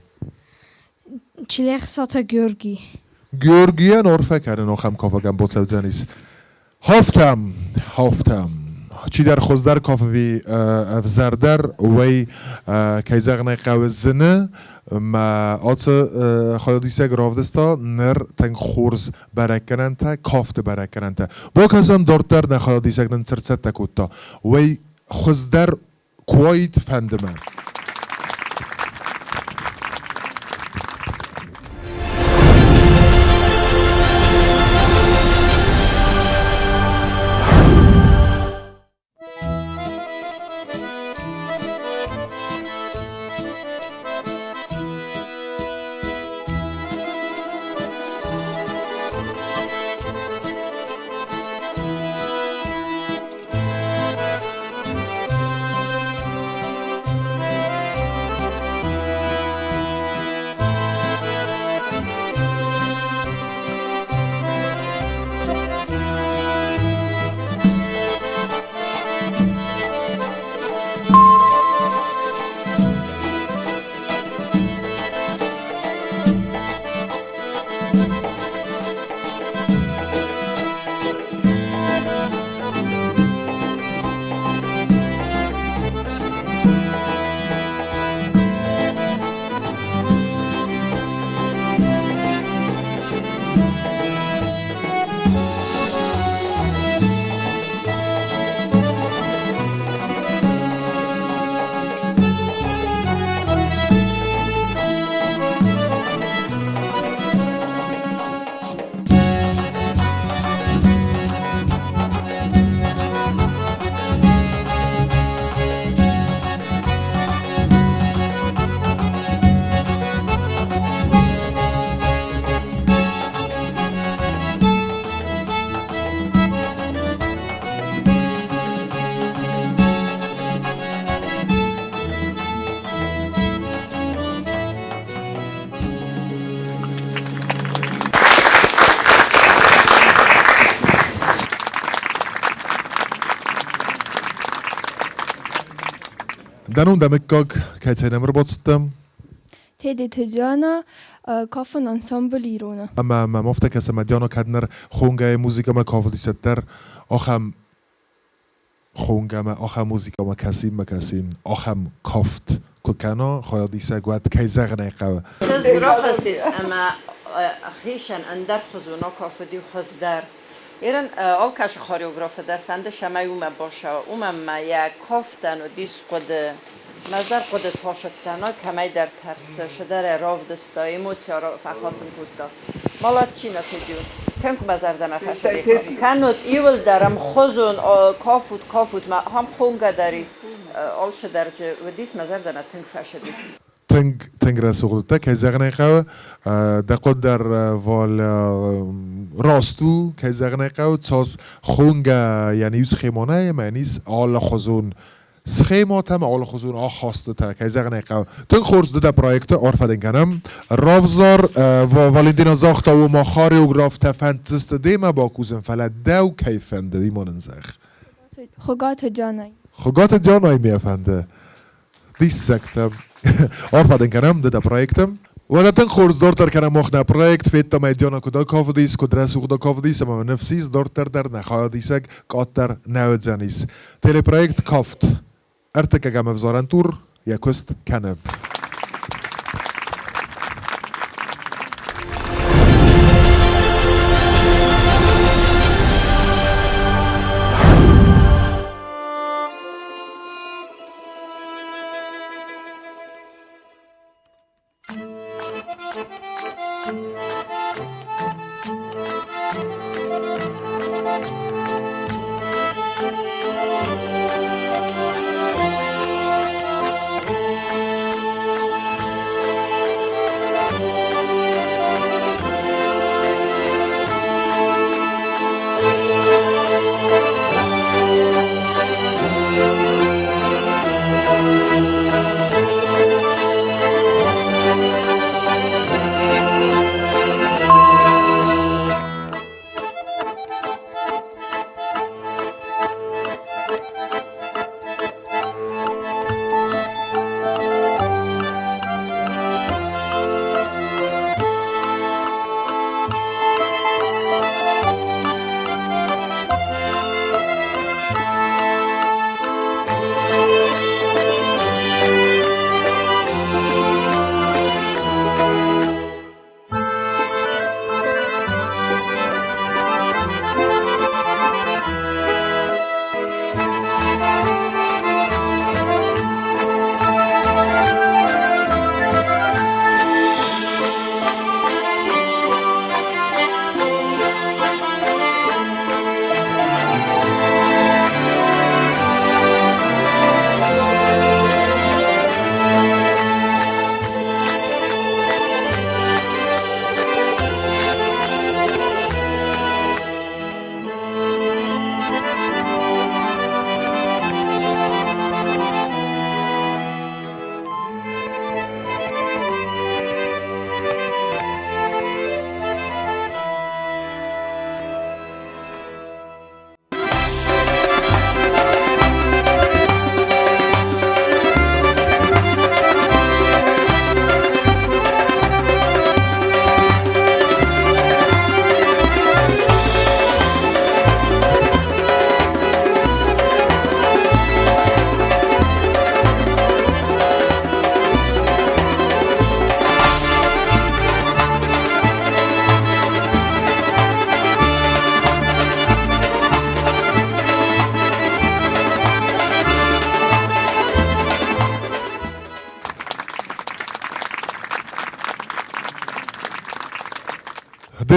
Чилӕхсаты Георгий. Георгийӕн арфӕ кӕнын ахӕм кафӕгӕн бацӕудзӕнис. Хафтӕм, хафтӕм. Чидӕр хуыздӕр кафыви ӕвзӕрдӕр, уый, кӕй зӕгъын ӕй хъӕуы, зыны. Мӕ ацы хайадисӕг равдыста ныр тынг хорз бӕрӕггӕнӕнтӕ, кафты бӕрӕггӕнӕнтӕ. Бакӕсӕм дарддӕр нӕ хайадисӕг нын цы рцӕттӕ кодта, уый хуыздӕр куы уаид фӕнды мӕ. Дӕ ном, дӕ мыггаг, кӕцӕй нӕм ӕрбацыдтӕ? Тедеты Диана, кафын ансамбль Ирона. Ӕмӕ мӕм афтӕ кӕсы, ӕмӕ Диана кӕд ныр хонгӕйы музыкӕмӕ кафыдисӕт дӕр, ахӕм хонгӕмӕ, ахӕм музыкӕмӕ кӕсин мӕ кӕсин, ахӕм кафт куы кӕна хайадисӕг, уӕд кӕй зӕгъын ӕй хъӕуы. Чызг рахызтис ӕмӕ хицӕн ӕндӕр хуызон акафыди хуыздӕр. Ирын алкӕцы хореографы дӕр фӕнды, цӕмӕй уымӕ бацӕуа. Уымӕн ма йӕ кафтӕн уыдис хъуыды. Мӕ хъуыды тасыдтӕн, кӕмӕйдӕр тӕрсы, цыдӕр ӕй равдыста, эмоци фӕхатын кодта. Молодчина Тедион. Тынг мӕ зӕрдӕмӕ фӕцыди. Кӕннод иуылдӕр ӕмхуызон кафут, кафут, ма ахӕм хонгӕ дӕр ис, алцыдӕр дзы уыдис, мӕ зӕрдӕмӕ тынг фӕцыдис. Тынг, тынг рӕсугъд кӕй зӕгъын ӕй хъӕуы. Дӕ хъуыды дӕр вал раст у, кӕй зӕгъын ӕй хъӕуы, цас хонгӕ йӕн иу схемонӕй ӕмӕ йын ис алыхуызон схематӕ ӕмӕ алыхуызон ахастытӕ, кӕй зӕгъын ӕй хъӕуы. Тынг хорз ды дӕ проекты арфӕ дын кӕнӕм. Равзар, Валентина загъта, уымӕ хореографтӕ фӕнддзысты демӕ бакусын, фӕлӕ дӕу кӕй фӕнды, уый ма нын зӕгъ. Хуыгаты Дианӕ. Хуыгаты Дианӕйы мӕ фӕнды. Диссӕгтӕ. Арфӕ дын кӕнӕм ды дӕ проекты. Уӕдӕ тынг хорз дарддӕр кӕнӕм мах нӕ проект. Федтам ӕй Диана куыд акафыдис, куыд рӕсугъд акафыдис ӕмӕ ныфс ис, дарддӕр дӕр нӕ хайадисӕг къаддӕр нӕ уыдзӕнис. Телепроект «Кафт» ӕртыккӕгӕм ӕвзарӕн тур йӕ куыст кӕны.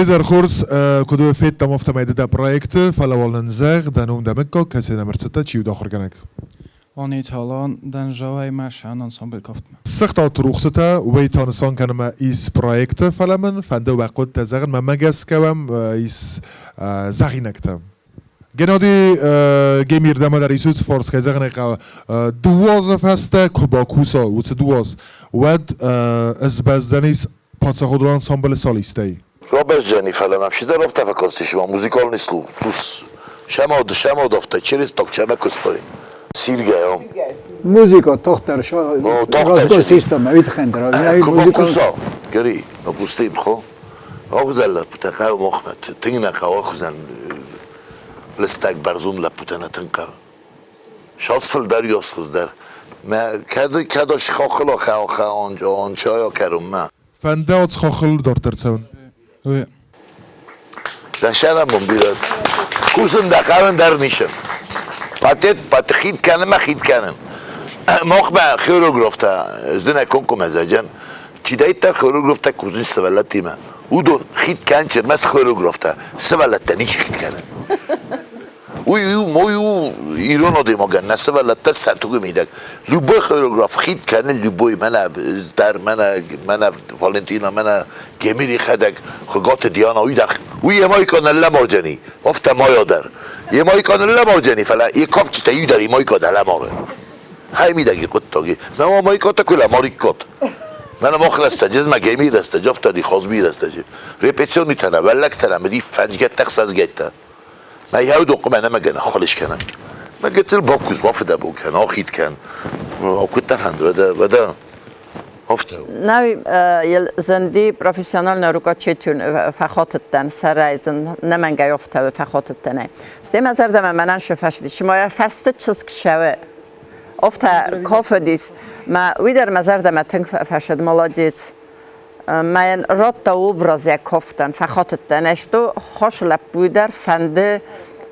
Резер хорз, куыд федтам, афтӕмӕй ды дӕ проекты, фӕлӕ уал нын зӕгъ, дӕ ном, дӕ мыггаг, кӕцы нӕм ӕрцыдтӕ, чи у дӕ ахуыргӕнӕг? Они талан дӕн жавай мӕ шан ансамбль кафтмӕ. Сыгъдат рухсытӕ уый та нысан кӕнынмӕ ис проекты, фӕлӕ мын фӕнды уӕ хъуыдытӕ зӕгъын, мӕнмӕ гӕсгӕ уӕм ис зӕгъинӕгтӕ. Геннадий Гемирдӕмӕ дӕр исут форс, кӕй зӕгъын ӕй хъӕуы, дыууӕ фӕстӕ куы бакуса уыцы дыууӕ, уӕд ӕз бӕздзӕнис паддзахадон ансамблы солистӕй. Рабӕзджани, фӕлӕ мӕм чидӕр афтӕ фӕкастис, ма музыкальный слух, тус шамауд, шамауд афтӕ, через так чӕмӕ куыстой. Сиргӕ, Музыка тохтар, система, витхендер. Куса, гери, допустим, хо. Охзал путака мохмет, тынгна ка охзан лыстаг бӕрзонд лӕппутӕ нӕ тынг хъӕуы. Шас фылдӕр ёсхуыздӕр. Мӕ кӕд кӕд хохыл хӕ ончая кӕронмӕ. Фӕнды хохыл дарддӕр цӕуын? Дӕсӕнӕмон бирӕ. Кусын дӕ хъӕуын дӕр нисын. Патет, пат хид кӕнын мӕ хид кӕнын. Махмӕ хореографтӕ зынӕ комкоммӕ зӕджӕн. Чидӕриддӕр хореографтӕ кусынц сывӕллӕттимӕ, уыдон хид кӕнынц ӕрмӕст хореографтӕ, сывӕллӕттӕ ничи хид кӕны. Уый у, мой у ирон адӕймагӕн нӕ сывӕллӕттӕ сӕ тугы мидӕг. Любой хореограф хид кӕны любой, мӕнӕ дӕр, мӕнӕ, мӕнӕ Валентина, мӕнӕ Гемири хӕдӕг, Хуыгаты Диана, уый дӕр. Уый Ямайка ныллӕмардзӕни, афтӕ Майа дӕр. Ямайка ныллӕмардзӕни, фӕлӕ йӕ кафджытӕ иу дӕр Ямайка нӕ лӕмары. Хай мидӕги хъуыддаги. Мӕ Ямайкатӕ куы лӕмариккат. Мӕнӕ мах рӕстӕджы, мӕ Гемийы рӕстӕджы, афтӕ ди Хазбийы рӕстӕджы. Репетиционитӕ нӕ, уӕллӕгтӕ нӕ, мыди фӕнджгӕттӕ, хсӕзгӕйттӕ. Мӕ еудохъумӕ нӕ мӕгӕнӕ холис кӕнӕ. Мӕ гыццыл бакус, бафыдӕбон кӕн, ахид кӕн. Куыд дӕ фӕнды, уӕдӕ, уӕдӕ афтӕ. Нау зынди профессиональная рука фӕхатыдтӕн сӕрӕй зын нӕмӕнгӕй афтӕ фӕхатыдтӕн. Стӕй мӕ зӕрдӕмӕ мӕнӕн шы фӕсыди. Цыма йӕ фӕрсты чызг ссӕуы. Афтӕ кафыдис. Мӕ уый дӕр мӕ зӕрдӕмӕ тынг фӕсыд, молодец. Мӕн радта образ йӕ кафтӕн, фӕхатыдтӕн. Ӕз то хас лӕппуйы дӕр фӕнды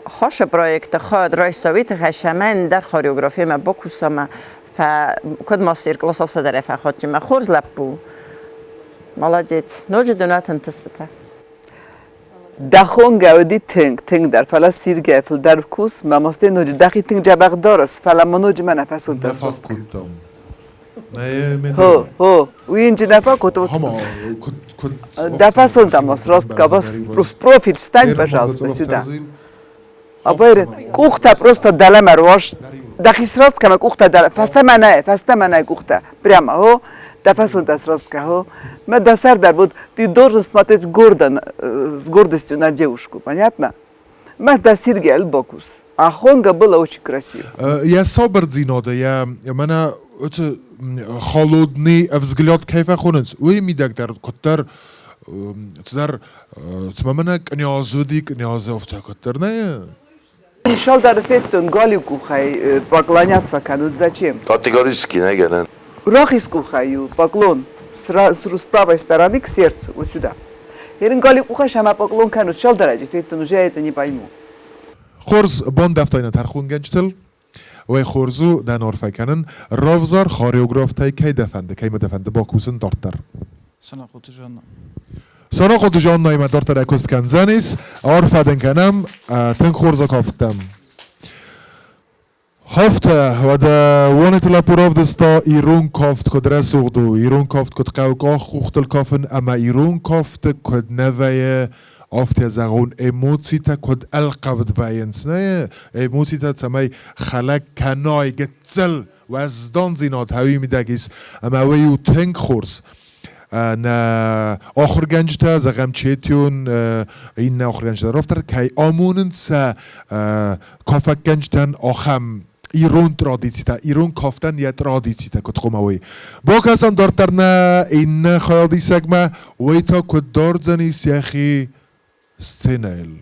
хасы проекты хайад райса, уый тыххӕй сӕ ӕндӕр хореографимӕ бакусӕм, куыд мастер-класс афтӕ фӕхатджынмӕ. Хорз лӕппу, молодец. Ноджы дын уӕт ӕнтыстытӕ. Дӕ хонгӕ уыди тынг, тынгдӕр, фӕлӕ сиргӕ фылдӕр кус, мӕ мастӕй ноджы дӕхи тынг дзӕбӕх дарыс, фӕлӕ ма ноджы мӕ нӕ фӕсонтӕ сраст. Хо, хо, уый инджы нӕ фӕкодта. Да фӕсонтӕ ма сраст кабас, в профиль встань, пожалуйста, сюда. Абайр, къухтӕ просто дӕлӕмӕ руас, дӕхи сраст кӕмӕ къухтӕ дӕлӕ, фӕстӕмӕ нӕ, фӕстӕмӕ нӕ къухтӕ, прямо, хо, дӕ фӕсонтӕ сраст кӕ, хо. Мӕ дӕ сӕр дӕр вот ты должен смотреть гордо, с гордостью на девушку, понятно? Мӕ дӕ Сергей бакус. А хонга было очень красиво. Йӕ сабырдзинады, йӕ мӕнӕ уыцы холодный взгляд кӕй фӕхонынц, уый мидӕг дӕр куыддӕр цыдӕр цыма мӕнӕ кънйаз уыди, кънйаз афтӕ куыддӕр нӕ. Шалдары федтон галиу къухӕй поклоняться кӕнут зачем? Категорически нӕ гӕнӕн. Рахиз къухӕй поклон с правой стороны к сердцу, вот сюда. Ерын галиу къухӕй сӕмӕ поклон кӕнут, шалдараджы федтон, уже я это не пойму. Хорз бандӕвтай нӕ тӕрхонгӕнджытыл. Уӕ хорз у, дӕн арфӕ кӕнын. Равзар хореографтӕй кӕй дӕ фӕнды, кӕй ма дӕ фӕнды бакусын дарддӕр? Санахъоты Жанна. Санахъоты Жаннаимӕ дарддӕр ӕкуыст кӕндзӕнис. Арфӕ дын кӕнӕм, тынг хорз акафттӕм. Хафтӕ, уӕдӕ Уанеты лӕппу равдыста ирон кафт куыд рӕсугъд у, ирон кафт куыд хъӕуы къах-къухтыл кафын ӕмӕ ирон кафты куыд нӕ вӕййы, афтӕ зӕгъон, эмоцитӕ куыд ӕлхъывд вӕййынц, нӕ эмоцитӕ цӕмӕй хӕлӕг кӕнай гыццыл уӕздандзинад хауи мидӕг ис, ӕмӕ уый у тынг хорз. Нӕ ахуыргӕнджытӕ, зӕгъӕм, Четион, иннӕ ахуыргӕнджытӕ дӕр кӕй амонынц сӕ кафӕггӕнджытӕн ахӕм ирон традицитӕ, ирон кафтӕн йӕ традицитӕ куыд хъуамӕ уой. Бакӕсӕм дарддӕр нӕ иннӕ хайадисӕгмӕ, уый та куыд дардзӕнис йӕхи сценӕйыл.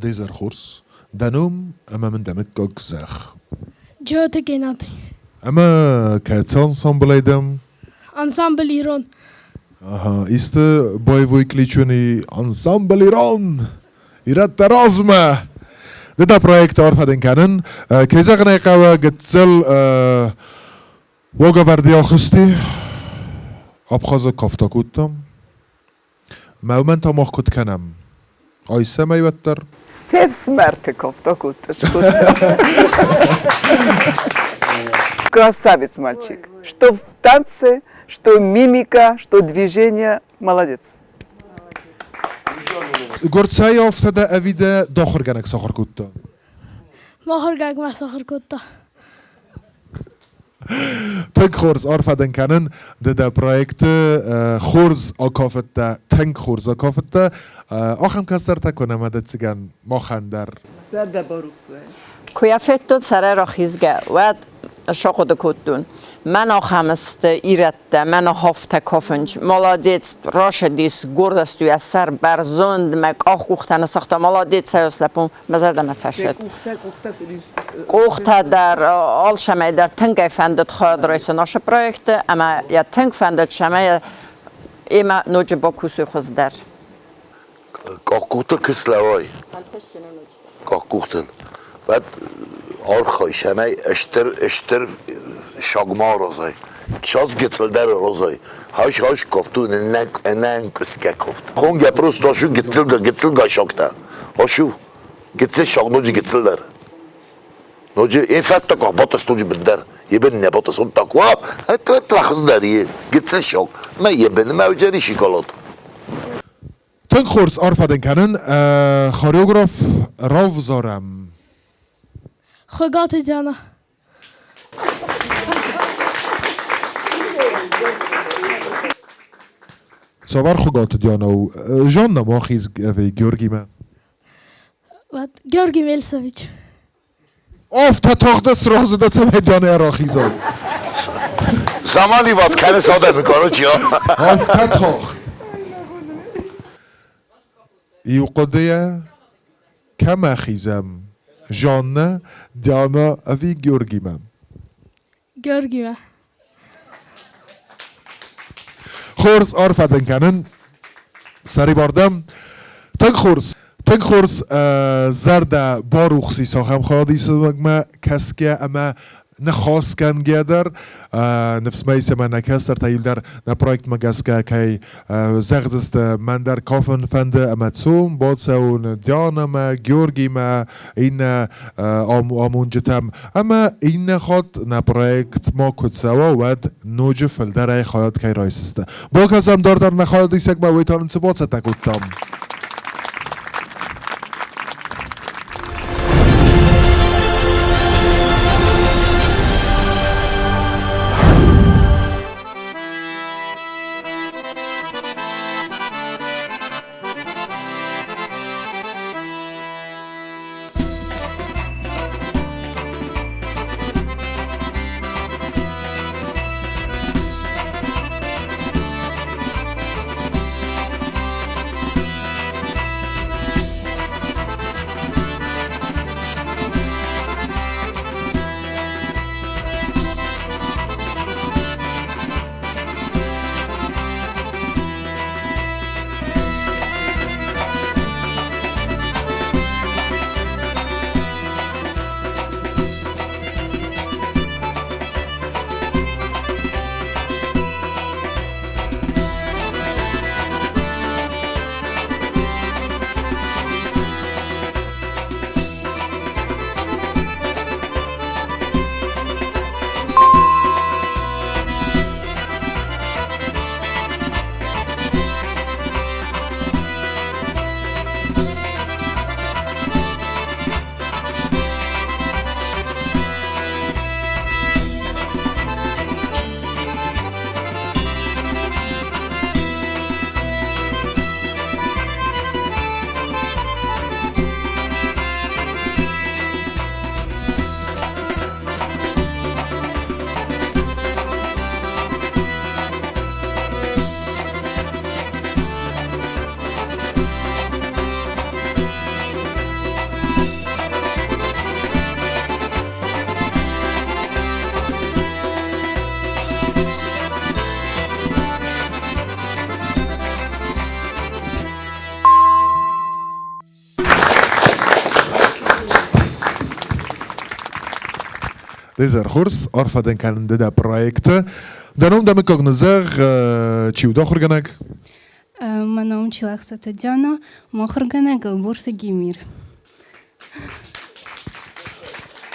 Де зӕр хорз, дӕ ном ӕмӕ мын дӕ мыггаг зӕгъ. Джиоты Геннадий. Ӕмӕ кӕцы ансамблӕй дӕм? Ансамбль Ирон. Ага, исты боевой клич уын ансамбль Ирон! Ирӕттӕ размӕ! Ды дӕ проекты арфӕ дын кӕнын. Кӕй зӕгъын ӕй хъӕуы, гыццыл уагӕвӕрды ахызти. Абхазаг кафт акодтам. Мӕ уымӕн та мах куыд кӕнӕм? Ай цӕмӕй уӕддӕр? Се фсымӕрты кафт акодта, скодта. Красавец мальчик. Что в танце, что мимика, что движение. Молодец. Горцӕй афтӕ дӕ ӕви дӕ дохуыргӕнӕг сахуыр кодта? Махуыргӕнӕг мӕ сахуыр кодта. Тынг хорз арфӕ дын кӕнын. Ды дӕ проекты хорз акафыдтӕ, тынг хорз акафыдтӕ. Ахӕм кӕстӕртӕ куы нӕма дӕтдзыгӕн махӕн дӕр. Зӕрдӕ барухс уӕд. Куы йӕ федтон сӕрӕй рахизгӕ, уӕд сахъуыды кодтон, мӕн ахӕм сты ирӕттӕ, мӕн ахафтӕ кафынч. Молодец, рашыдис гордостью йӕ сӕр бӕрзонд, мӕ къах-къухтӕ ныссагъта. Молодец, цӕйос лӕппу, мӕ зӕрдӕмӕ фӕсыд. Къухтӕ дӕр алцӕмӕй дӕр тынг ӕй фӕндыд хайад райсын ацы проекты ӕмӕ йӕ тынг фӕндыд, цӕмӕй йемӕ ноджы бакусой хуыздӕр. Къахкъухтыл куы къахкъухтыл, уӕд архай, цӕмӕй стыр стыр сагма аразай. Час гыццылдӕр аразай. Хаш хаш кофту ӕнӕнкъуысгӕ кофт. Хонгӕ просто ашу гыццылгай гыццылгай сагтӕ. Ашу гыццыл саг ноджы гыццылдӕр. Ноджы фӕстаг батыс ноджы бындӕр. Ебен не батыс он так ва, это хуыздӕр е гыццыл саг. Мӕ ебен мӕ уджери шоколад. Тынг хорз арфӕ дын кӕнын. Хореограф равзарӕм. Хуыгаты Диана. Цавӕр Хуыгаты Диана у? Жанна махиз ӕви Георгимӕ? Георгий Мельсович. Афтӕ тагъд сразы дӕ цӕмӕй Диана ӕрахиза. Замаливат кӕныс адӕмы, короче. Афтӕ тагъд. Иу хъуыдыйӕ кӕм ахизӕм? Жаннӕ, Диана ӕви Георгимӕ? Георгимӕ. Хорз арфӕ дын кӕнын. Сӕрибар дӕм. Тынг хорз, тынг хорз зӕрдӕ барухс ис ахӕм хайадисӕгмӕ кӕсгӕ ӕмӕ ныхасгӕнгӕ дӕр. Ныфс мӕ ис ӕмӕ нӕ кӕстӕртӕ иу дӕр нӕ проектмӕ гӕсгӕ кӕй зӕгъдзысты, мӕн дӕр кафын фӕнды ӕмӕ цом, бацӕуын Дианамӕ, Георгимӕ, иннӕ амонджытӕм. Ӕмӕ иннӕ хатт нӕ проект ма куы цӕуа, уӕд ноджы фылдӕрӕй хайад кӕй райсдзысты. Бакӕсӕм дарддӕр нӕ хайадисӕгмӕ, уый та нын цы бацӕттӕ кодтам? Дезер хорз, арфӕ дын кӕнын ды дӕ проекты. Дӕ ном дӕ мыггаг нызӕгъ, чи у дӕ ахуыргӕнӕг? Мӕ ном Чилӕхсаты Диана, мӕ ахуыргӕнӕг Ӕлборты Гемир.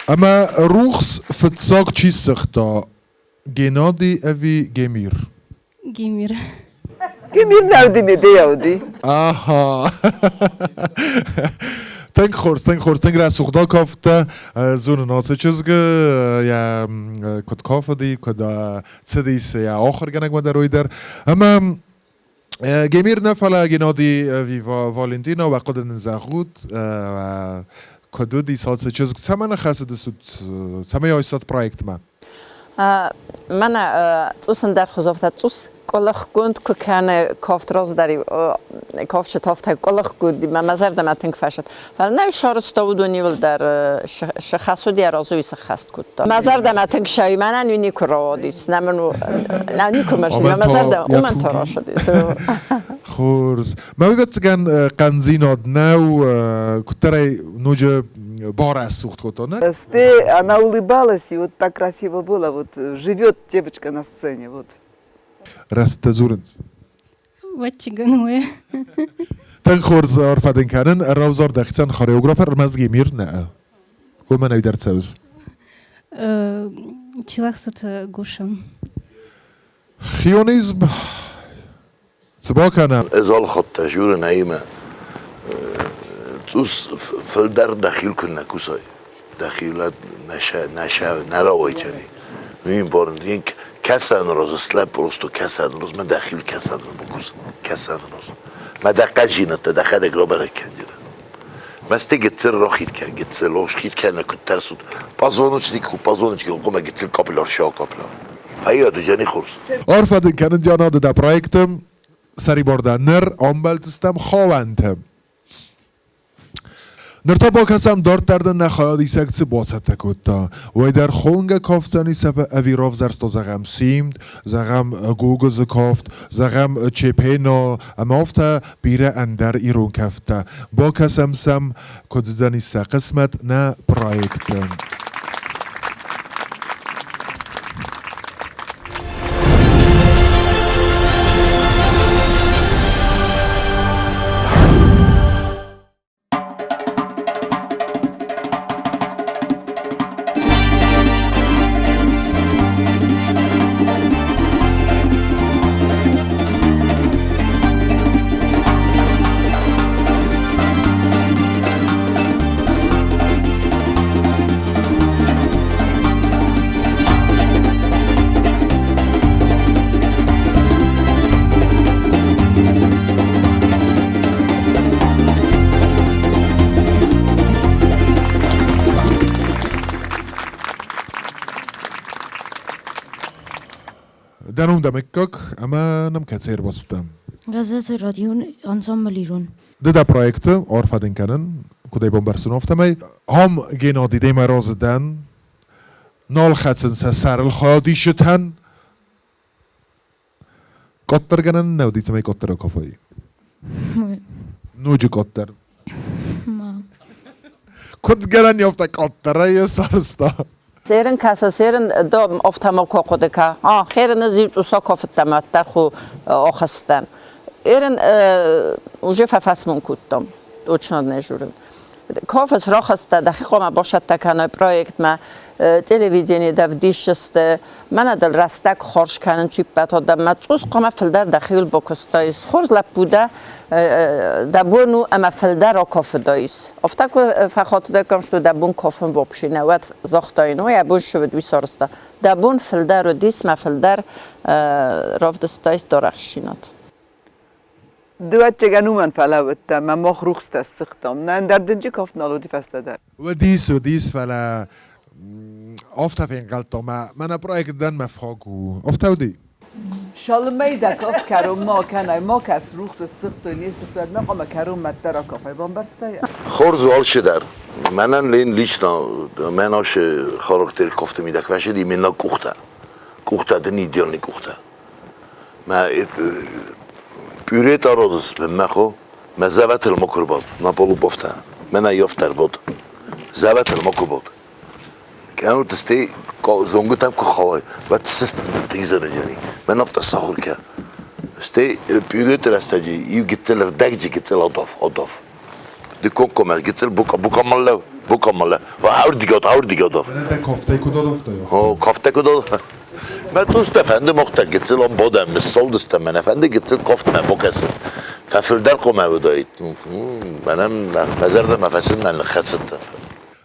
Ӕмӕ рухс фыццаг чи ссыгъта, Геннади ӕви Гемир? Гемир. Гемир нӕ уыди, Медея уыди. Аха. Тынг хорз, тынг хорз, тынг рӕсугъд акафтӕ. Зонын ацы чызгы, йӕ куыд кафыди, куыд цыдис йӕ ахуыргӕнӕгмӕ дӕр уый дӕр. Ӕмӕ Гемир нӕ, фӕлӕ Геннади ӕви Валентина, уӕ хъуыды нын зӕгъут, куыд уыдис ацы чызг, цӕмӕн хӕцыдыстут, цӕмӕй айстат проектмӕ? Мӕнӕ цъус ӕндӕрхуызофтӕ цъус къуылыхгонд куы кӕны кофт раздӕр кофчы тофтӕ къуылыхгонд мӕ зӕрдӕмӕ тынг фӕсыд. Фӕлӕ нӕ сарӕзта уыдон иуылдӕр сыхӕс уыд йӕ разы уый сыххӕст кодта. Мӕ зӕрдӕмӕ тынг сӕй мӕнӕн уый никуы рауадис. Нӕ мын нӕ никуы мӕсыд, мӕ зӕрдӕ уымӕн та рацыдис. Хорз. Мӕ ӕвӕццӕгӕн хъӕндзинад нӕу, куыддӕрӕй ноджы барӕсугъд кодта, нӕ? Сте она улыбалась, и вот так красиво было, вот живет девочка на сцене, вот. Рӕстӕ дзурынц. Вӕччигӕн уӕ. Тынг хорз арфӕ дын кӕнын, равзар дӕхицӕн хореограф ӕрмӕст Гемир нӕ. Уымӕн ӕй дӕр цӕуыс. Чилӕхсаты Гошам. Хионизм цы бакӕнӕм? Ӕз ӕлхӕдта журын ӕмӕ цъус фылдӕр дӕхил куы нӕ кусай, дӕхил нӕ рауайджани. Ну им барын, кӕсӕн раз слӕп просто кӕсӕн раз, мӕ дӕхил кӕсӕн бакус, кӕсӕн раз. Мӕ дӕ хъӕзинӕдтӕ дӕхӕдӕг рабӕрӕг кӕнджынӕ. Мӕсты гыццыл рахид кӕн, гыццыл охид кӕнӕ куыд тӕрсут. Позвоночник, позвоночник, хъуамӕ гыццыл капилляр сиа капля. Хайа дыджани хорз. Арфӕ дын кӕнын, Диана, ды дӕ проекты сӕрибар дӕ ныр амбӕлдзыстӕм хауӕнты. Ныр та бакӕсӕм дарддӕр дын нӕ хайадисӕг цы бацӕттӕ кодта. Уӕддӕр хонгӕ кафдзӕни ӕви равзӕрста зӕгъӕм симд, зӕгъӕм гогызы кафт, зӕгъӕм чепено ӕмӕ афтӕ бирӕ ӕндӕр ирон кӕфттӕ. Бакӕсӕм сӕм, куыд уыдзӕнис сӕ хъысмӕт нӕ проекты. Дӕ ном дӕ мыггаг ӕмӕ нӕм кӕцӕй ӕрбацыдтӕ? Газеты радион ансамбль Ирон. Ды дӕ проекты арфӕ дын кӕнын, куыд ӕй бамбӕрстон, афтӕмӕй. Ам Геннади демӕ разы дӕн, нал хӕцын сӕ сӕрыл хайадисджытӕн. Къаддӕргӕнӕн нӕ уыди, цӕмӕй къаддӕр акафай? Ноджы къаддӕр. Куыд гӕнӕн афтӕ къаддӕрӕй сарӕзта? Серын кӕсы, серын до офтамо хъуыды ка. А, херын ӕз иу цъусо кофыдтам уӕддӕр ху охӕстӕн. Эрин уже фӕфӕсмон кодтам, точно не журын. Кофес рохӕстӕ дӕхи хъуамӕ босӕттӕ кӕной проектмӕ, телевидение дӕ вдисджысты, мӕнӕ дыл рӕстӕг хорз кӕнын чиппӕт адӕммӕ, цъус хъуамӕ фылдӕр дӕхиуыл бакуыстаис. Хорз лӕппу дӕ, дӕ бон у ӕмӕ фылдӕр акафыдаис. Афтӕ куы фӕхатыдаккам, что дӕ бон кафын вообще нӕ, уӕд загътаин, ой, абон ссывыд, уый сарӕзта. Дӕ бон фылдӕр уыдис, мӕ фылдӕр равдыстаис дарӕхстдзинад. Дывӕццӕгӕн уымӕн фӕлӕууыдтӕ, мӕ мах рухстӕ ссыгътам. Нӕ ӕндӕр дынджы кафт нал уыди фӕстӕдӕр. Уыдис, уыдис, фӕлӕ афтӕ фенхъӕлдтон, мӕ мӕнӕ проект дӕн мӕ фаг у. Афтӕ уыди? Шалымӕй дӕ кафт кӕронмӕ акӕнай, ма кӕс, рухс ссыгътой, не ссыгътой, ӕд мӕ хъуамӕ кӕронмӕ дӕр акафай, бамбӕрстай? Хорз у алчидӕр. Мӕнӕн лен лично мӕн ашы характер кафты мидӕг фӕсыд именно къухтӕ. Къухтӕ дын идеальный къухтӕ. Мӕ пюре тарозыс мӕ хо, мӕ зӕвӕтыл макуы рбад, на полу бофтӕ, мӕнӕ ёфтӕр бод. Зӕвӕтыл макуы бод. Кӕнут стӕй зонгуытӕм куы хауай, уӕд сыст тынгзӕрӕджӕни. Мӕн афтӕ сахуыр кӕ. Стӕй пюреты рӕстӕджы иу гыццыл ӕрдӕгджы гыццыл адав, адав. Ды комкоммӕ гыццыл букамаллӕ, букамаллӕ. Аурдигӕ, аурдигӕ адав. Дӕ кофтӕй куыд адавтай? О, кофтӕ куыд адавтай? Мӕ цъустӕ фӕнды мохтӕ гыццыл ам бадӕм, ныссалдыстӕм, мӕнӕ фӕнды гыццыл кофтмӕ бакӕсын. Фӕфылдӕр хъуамӕ уыдаид. Мӕнӕн мӕ зӕрдӕмӕ фӕцыд, мӕ ныххӕцыдтӕн.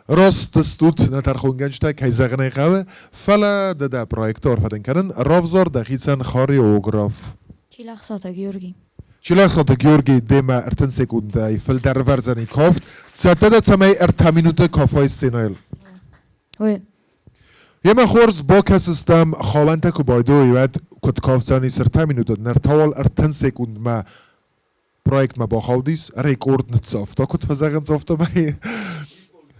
Раст стут нӕ тӕрхонгӕнджытӕ, кӕй зӕгъын ӕй хъӕуы, фӕлӕ ды дӕ проекты арфӕдӕн кӕнын равзар дӕхицӕн хореограф. Чилӕхсаты Георгий. Чилӕхсаты Георгий демӕ 30 секундӕй фылдӕр ӕвӕрдзӕни кафт. Цӕттӕ дӕ, цӕмӕй 3 минуты кафай сценӕйыл? Ой. Емӕ хорз бакӕсыстӕм, халӕнтӕ куы байдой, уӕд куыд кафдзӕнис 3 минуты, ныр та уал 30 секундмӕ проектмӕ бахаудис, рекорд ныццавта, куыд фӕзӕгъынц, афтӕмӕй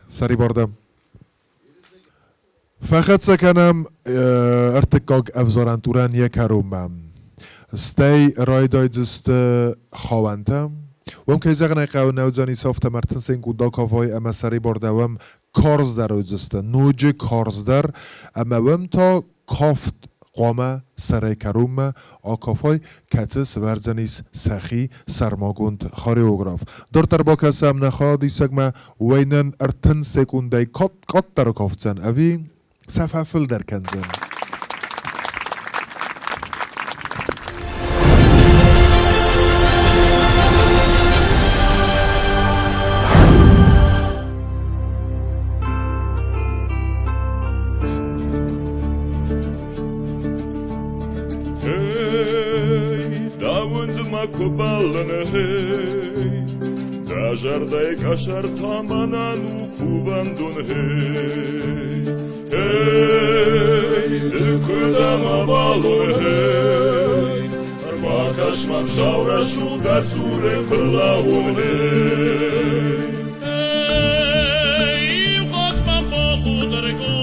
сӕрибар дӕ. Фӕхӕццӕ кӕнӕм ӕртыккаг ӕвзарӕн турӕн йӕ кӕронмӕ. Стӕй райдайдзысты хауӕнтӕ. Уым, кӕй зӕгъын ӕй хъӕуы, нӕ уыдзӕнис афтӕ ӕртын Кудакавай ӕмӕ сӕрибар дӕ уым карздӕр уыдзысты, ноджы карздӕр, ӕмӕ уым та кафт хъуамӕ сӕрӕй кӕронмӕ акафой, кӕцы сывӕрдзӕнис сӕхи сӕрмагонд хореограф. Дарддӕр бакӕсӕм нӕ хайадисӕгмӕ, уӕйнӕн 30 секундӕй къаддӕр кафдзӕн ӕви сӕ фӕфылдӕр кӕндзӕн? Эй, дауындмӕ куы бӕллын, эй, дӕ зӕрдӕйы къӕсӕр та мӕнӕн у кувӕндон, эй. Эй, ды куы дӕ мӕ бӕлон, эй, ӕрбакӕс мӕм сау рӕсугъд дӕ цуры куы лӕууон, эй. Эй, иу хатт мӕм бахудӕргон,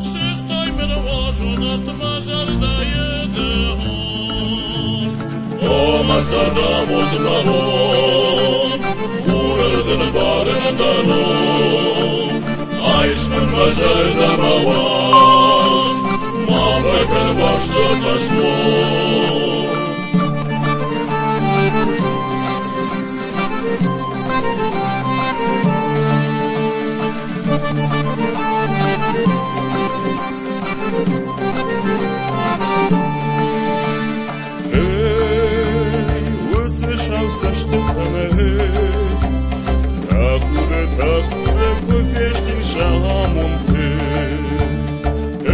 сыгътай мын уарзон арт мӕ зӕрдӕйы дыгъон. О, мӕ цардамонд, мӕ бон, хурыл дын барын дӕ ном. Айс мын мӕ зӕрдӕ, мӕ уарзт, ма фӕкӕн уарзты фӕсмон. Эй, уыцы сау цӕстытӕ эй, тӕхуды, тӕхуды, куы фестин сӕ амонд, эй.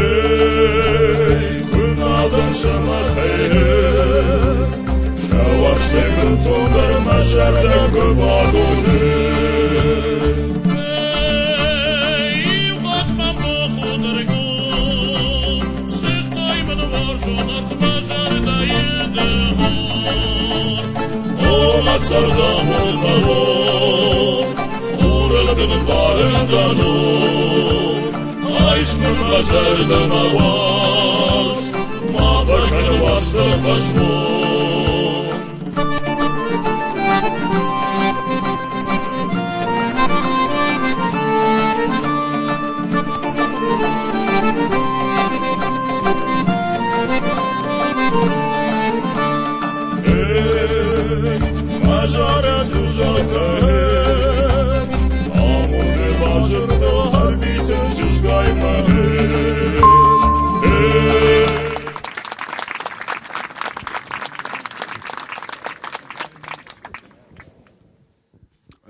Эй, куы нал дӕн сымахӕй, эй, сӕ уарзтӕй бынтондӕр мӕ зӕрдӕ куы бадон, эй. Эй, иу хатт мӕм бахудӕргон, сыгътай мын уарзон арт мӕ зӕрдӕйы дыгъон. О, мӕ цардамонд, мӕ бон, хурыл дын барын дӕ ном. Айс мын мӕ зӕрдӕ, мӕ уарзт, ма фӕкӕн уарзты фӕсмон. Эй, мӕ зарӕджы зӕлтӕ, эй, амонды базыртыл ӕрвитын чызгаймӕ, эй, эй.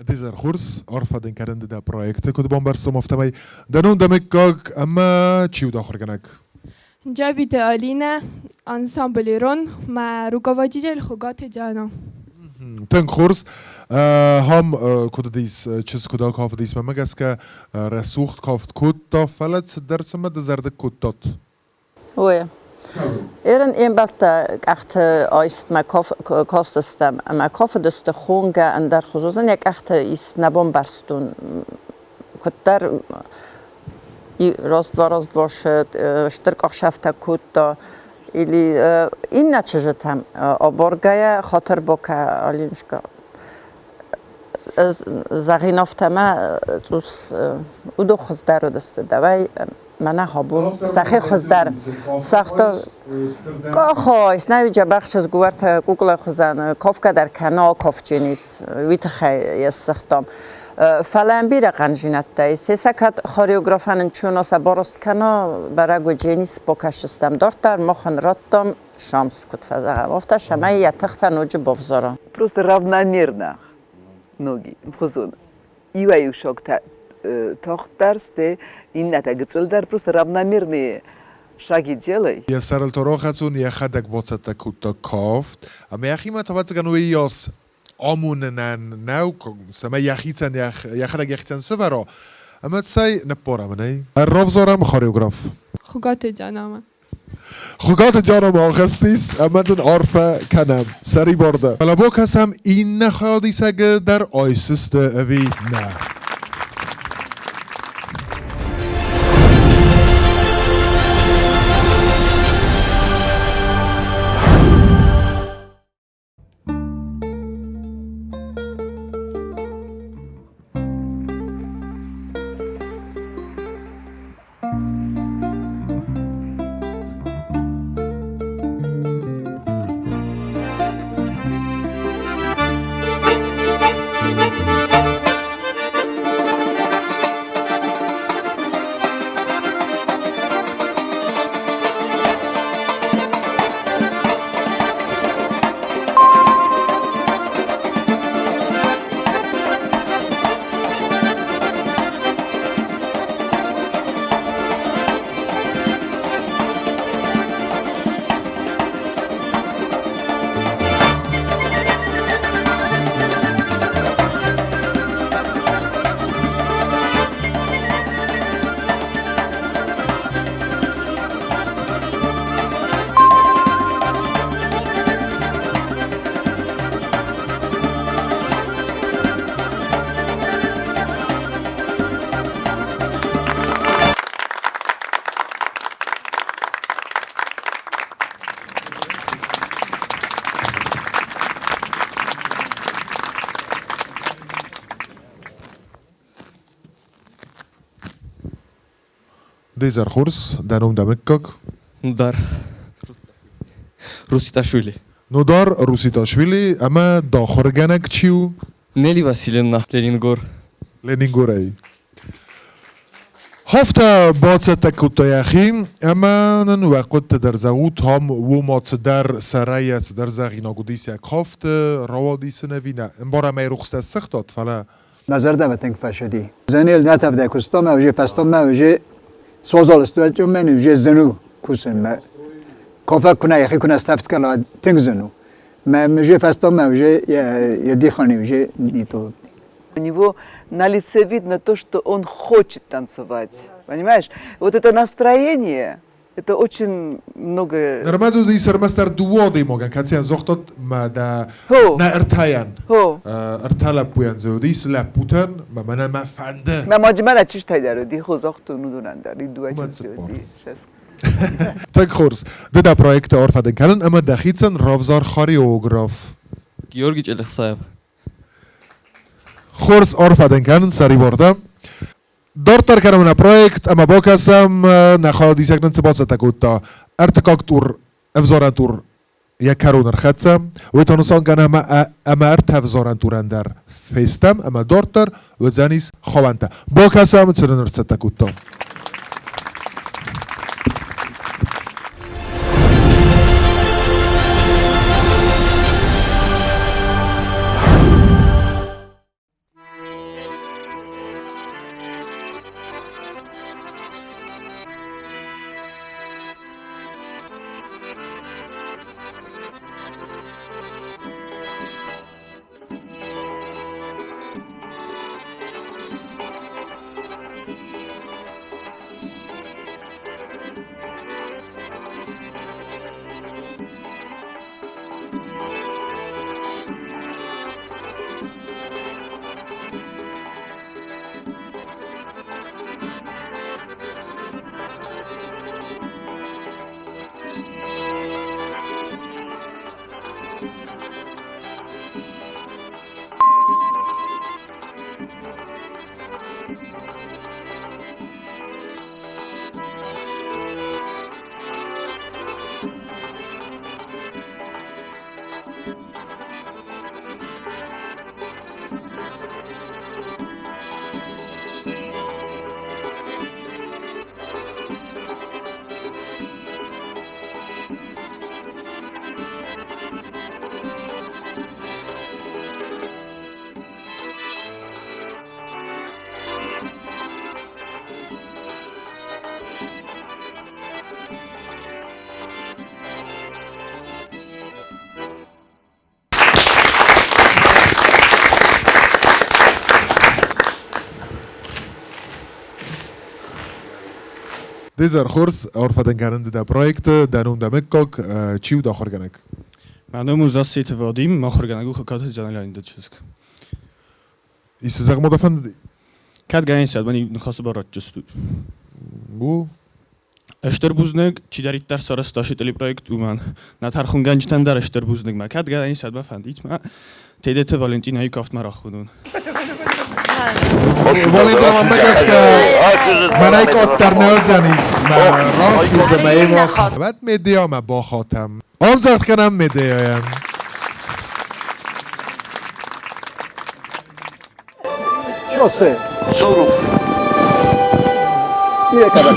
Дизӕр хорз, арфӕ дын кӕнын ды дӕ проекты куыд бамбӕрстон, афтӕмӕй. Дӕ ном, дӕ мыггаг ӕмӕ чи у дӕ ахуыргӕнӕг? Джабиты Алинӕ, ансамбль «Ирон», мӕ руководитель Хуыгаты Диана. Тынг хорз. Хам куыд уыдис, чызг куыд акафыдис, мӕнмӕ гӕсгӕ рӕсугъд кафт кодта, фӕлӕ цыдӕр цымӕ дызӕрдыг кодтат? Ой. Эрын ӕмбӕлттӕ къӕхты айстмӕ кастыстӕм ӕмӕ кафыдысты хонгӕ ӕндӕр хуызон. Йӕ къӕхты ис нӕ бамбӕрстон. Куыддӕр раз-два-раз-два стыр къахсӕфтӕ кодта. Или иннӕ чызджытӕм абаргӕйӕ хатыр бакӕ, Алинушка. Зӕгъин афтӕ ӕмӕ цъус уыдон хуыздӕр уыдысты дӕуӕй, мӕнӕ абон сӕхи хуыздӕр сагъта. Къахойс, нӕ джӕбӕх чызг уӕртӕ куклайы хуызӕн кафгӕ дӕр кӕны, акафджын ис, уый тыххӕй йӕ ссыгътам. Фӕлӕ йын бирӕ хъӕндзинӕдтӕ ис. Сӕ кӕд хореографӕн ын сӕ бараст кӕна, бӕрӕг у Дженис бакӕсдзыстӕм дарддӕр, мах ын радтам шанс, куыд фӕзӕгъӕм, афтӕ цӕмӕй йӕ тыхтӕ ноджы бавзара. Просто равномерно ноги мхуызон. Иуӕй-иу шагтӕ тагъддӕр сты, иннӕтӕ гыццылдӕр, просто равномерные шаги делай. Йӕ сӕрыл та рахӕцон, йӕхӕдӕг бацӕттӕ кодта кафт, ӕмӕ йӕхимӕ та ӕвӕццӕгӕн уыйас амонынӕн нӕу, цӕмӕй йӕхицӕн йӕхӕдӕг йӕхицӕн сӕвӕра, ӕмӕ цӕй ныппарӕм ын ӕй. Равзарӕм хореограф. Хуыгаты Дианамӕ. Хуыгаты Дианамӕ ахызтис ӕмӕ дын арфӕ кӕнӕм. Сӕрибар дӕ. Фӕлӕ бакӕсӕм иннӕ хайадисӕгы дӕр айсысты ӕви нӕ. Дезӕр хорз, дӕ ном дӕ мыггаг? Нудар Руситашвили. Нудар Руситашвили ӕмӕ дӕ ахуыргӕнӕг чи у? Нелли Васильевна, Ленингор. Ленингорӕй. Хафтӕ бацӕттӕ кодта йӕхи ӕмӕ нын уӕ хъуыдты дӕр зӕгъут, ам уома цыдӕр сӕрайӕ цыдӕр зӕгъинаг уыдис йӕ кафты, рауадис ын ӕви нӕ. Ӕмбарӕм ӕй рухстӕ ссыгътат, фӕлӕ Мӕ зӕрдӕмӕ тынг фӕцыди. Зӕнел нӕ тӕвдӕй куыстам, ӕвже фӕстӕмӕ ӕвже суазал стуӕтьомӕ ӕвже зын у кусынмӕ. Кофе куы нӕ йӕхи куы нӕ стӕвд кӕна, тынг зын у. Мӕ мже фӕстӕмӕ ӕвже йӕ дихани ӕвже нито. У него на лице видно то, что он хочет танцевать. Понимаешь? Вот это настроение, это очень много. Нырма дзы уыдис ӕрмӕстдӕр дыууӕ адӕймагӕн, кӕцыйӕн загътат мӕ дӕ нӕ ӕртӕйӕн. Ӕртӕ лӕппуйӕн дзы уыдис, лӕппутӕн мӕ мӕнӕ мӕ фӕнды. Мӕ маджы мӕнӕ чызтӕй дӕр уыди, хо загътон уыдонӕн дӕр, дыууӕ чызджы уыди. Тынг хорз. Ды дӕ проекты арфӕ дын кӕнын ӕмӕ дӕхицӕн равзар хореограф. Георгий Чъелихсаев. Хорз арфӕ дын кӕнын, сӕрибар дӕ. Дарддӕр кӕнӕм нӕ проект ӕмӕ бакӕсӕм, нӕ хайадисӕг нын цы бацӕттӕ кодта. Ӕртыккаг тур, ӕвзарӕн тур йӕ кӕрон ӕрхӕццӕ. Уый та нысан кӕны ӕмӕ ӕмӕ ӕртӕ ӕвзарӕн турӕн дӕр фестӕм ӕмӕ дарддӕр уыдзӕнис хауӕнтӕ. Бакӕсӕм, цы нын ӕрцӕттӕ кодта. Дезӕр хорз, арфӕ дын кӕнын дӕ проекты, дӕ ном дӕ мыггаг, чи у дӕ ахуыргӕнӕг? Мӕ ном у Зассеты Вадим, мӕ ахуыргӕнӕг у Хокаты Диана Леониды чызг. Исты зӕгъ ма дӕ фӕндыди? Кӕд гӕнӕн ис, мӕн ныхасы бар ратджыстут. У. Стыр бузныг, чидӕриддӕр сарӕзта Шитъили проект, уымӕн. Нӕ тӕрхонгӕнджытӕн дӕр стыр бузныг мӕ. Кӕд гӕнӕн ис, мӕ фӕндид мӕ Тедеты Валентинӕйы кафтмӕ рахонун. Валентина, мӕ гӕсгӕ, мӕнӕй къаддӕр нӕ уыдзӕнис мӕ рахизы мӕ Вӕд медиамӕ бахатӕм. Ӕмдзӕгъд кӕнӕм медиайӕн. Шоссе. Цуру. Mire kadar.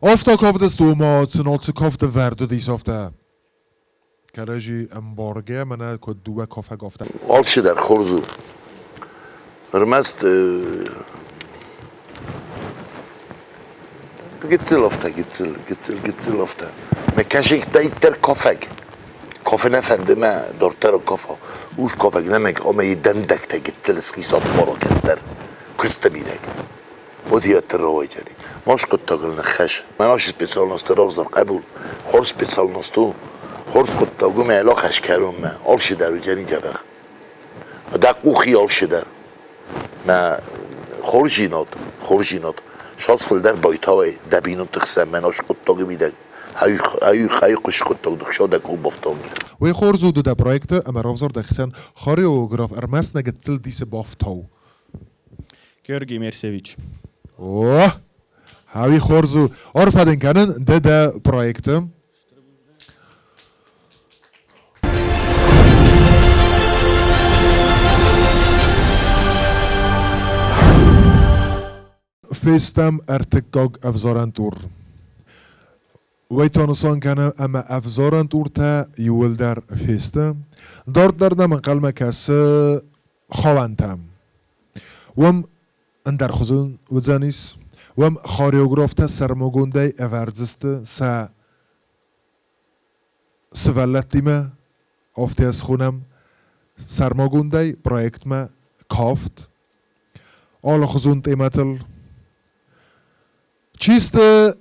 Афтӕ кафтысты, ома сын ацы кафты вӕрд уыдис афтӕ кӕрӕдзи ӕмбаргӕ, мӕнӕ куыд дыууӕ кафӕг афтӕ. Алчидӕр хорз у. Ӕрмӕст гыццыл афтӕ, гыццыл, гыццыл, гыццыл афтӕ. Мӕ кӕсӕгтӕ кафӕг. Кафе нӕ фӕнды мӕ дарддӕр кафа. Ус кафӕг нӕмӕг ӕмӕ йӕ дӕндӕгтӕ гыццыл схицау паракӕндӕр куысты мидӕг. Уыдиӕтты рауайдзӕни. Ма скъуыдтагыл ныххӕс. Мӕн ацы специальносты равзар хъӕбул. Хорз специальност у. Хорз хъуыддаг у мӕ лахӕс кӕронмӕ. Алчидӕр уыдзӕни дзӕбӕх. Дӕ къухи алчидӕр. Мӕ хорздзинад, хорздзинад. Садз фылдӕр байтауай дӕ бинонты хсӕн мӕн ацы хъуыддаджы мидӕг. Ай хъуыддаг дыхсау дӕ къух бафтаугӕ. Уый хорз у дӕ проекты ӕмӕ равзар дӕхицӕн хореограф ӕрмӕст нӕ гыццыл дисы бафтау. Георгий Мерсевич. О, Хави хорз у. Арфӕ дын кӕнын ды дӕ проекты. Фестӕм ӕртыккаг ӕвзарӕн тур. Уый та нысан кӕны, ӕмӕ ӕвзарӕн туртӕ иууылдӕр фесты. Дарддӕр нӕм ӕнхъӕлмӕ кӕсы хауӕнтӕм. Уым ӕндӕр хуызы уыдзӕнис. Уым хореографтӕ сӕрмагондӕй ӕвӕрдзысты сӕ сывӕллӕттимӕ, афтӕ схонӕм, сӕрмагондӕй проектмӕ кафт алыхуызон темӕтыл. Чи сты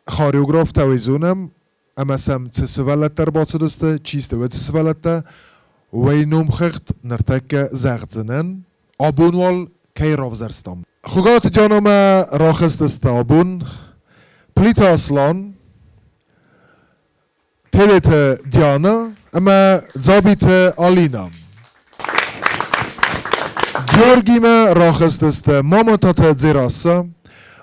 хореографтӕ уый зонӕм, ӕмӕ сӕм цы сывӕллӕттӕ ӕрбацыдысты, чи сты уыцы сывӕллӕттӕ, уый номхыгъд ныртӕккӕ зӕгъдзынӕн. Абон уал кӕй равзӕрстам. Хуыгаты Дианамӕ рахызтысты абон Плиты Аслан, Телеты Диана ӕмӕ Дзабиты Алина. Георгимӕ рахызтысты Мамататы Дзерассӕ,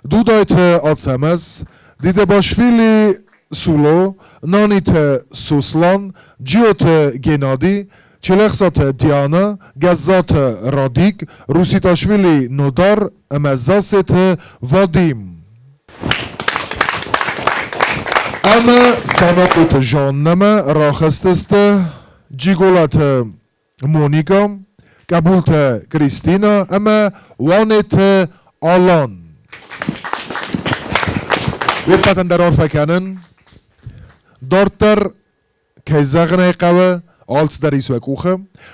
Дудайты Ацӕмӕз, Дидебашвили Суло, Наниты Сослан, Джиоты Геннади, Челӕхсаты Диана, Гӕззаты Радик, Руситашвили Нодар ӕмӕ Зассеты Вадим. Ӕмӕ Санахъоты Жаннӕмӕ рахызтысты Джиголаты Моника, Къӕбулты Кристина ӕмӕ Уанеты Алан. Уе ппӕтӕн дӕр арфӕ кӕнын. Дарддӕр Кӕй зӕгъын ӕй хъӕуы, алцыдӕр ис уӕ къухы.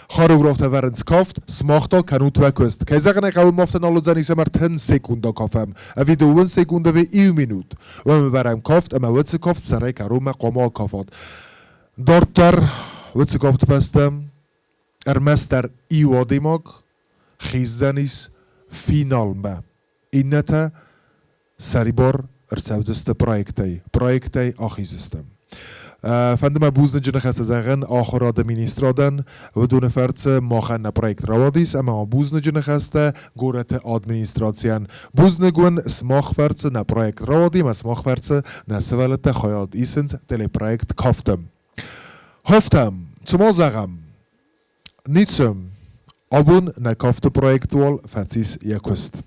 Хореографтӕ вӕрынц кафт, сымах та кӕнут уӕ куыст. Кӕй зӕгъын ӕй хъӕуы, мафтӕ нал уыдзӕнис ӕмӕ 30 секунда кафӕм, ӕви дыууын секунд ӕви иу минут. Уӕм вӕрӕм кафт ӕмӕ уыцы кафт сӕрӕй кӕронмӕ хъуамӕ акафат. Дарддӕр уыцы кафты фӕстӕ ӕрмӕстдӕр иу адӕймаг хиздзӕнис финалмӕ. Иннӕтӕ сӕрибар ӕрцӕудзысты проектӕй, проектӕй ахиздзысты. Фӕнды мӕ бузныджы ныхӕстӕ зӕгъын ахуырады министрадӕн, уыдоны фӕрцы махӕн нӕ проект рауадис ӕмӕ бузныджы ныхӕстӕ горӕты администрацийӕн. Бузныг уын, сымах фӕрцы нӕ проект рауади ӕмӕ сымах фӕрцы нӕ сывӕллӕттӕ хайад исынц телепроект Кафты. Хафтӕм, цыма зӕгъӕм, ницы, абон нӕ кафты проект уал фӕцис йӕ куыст.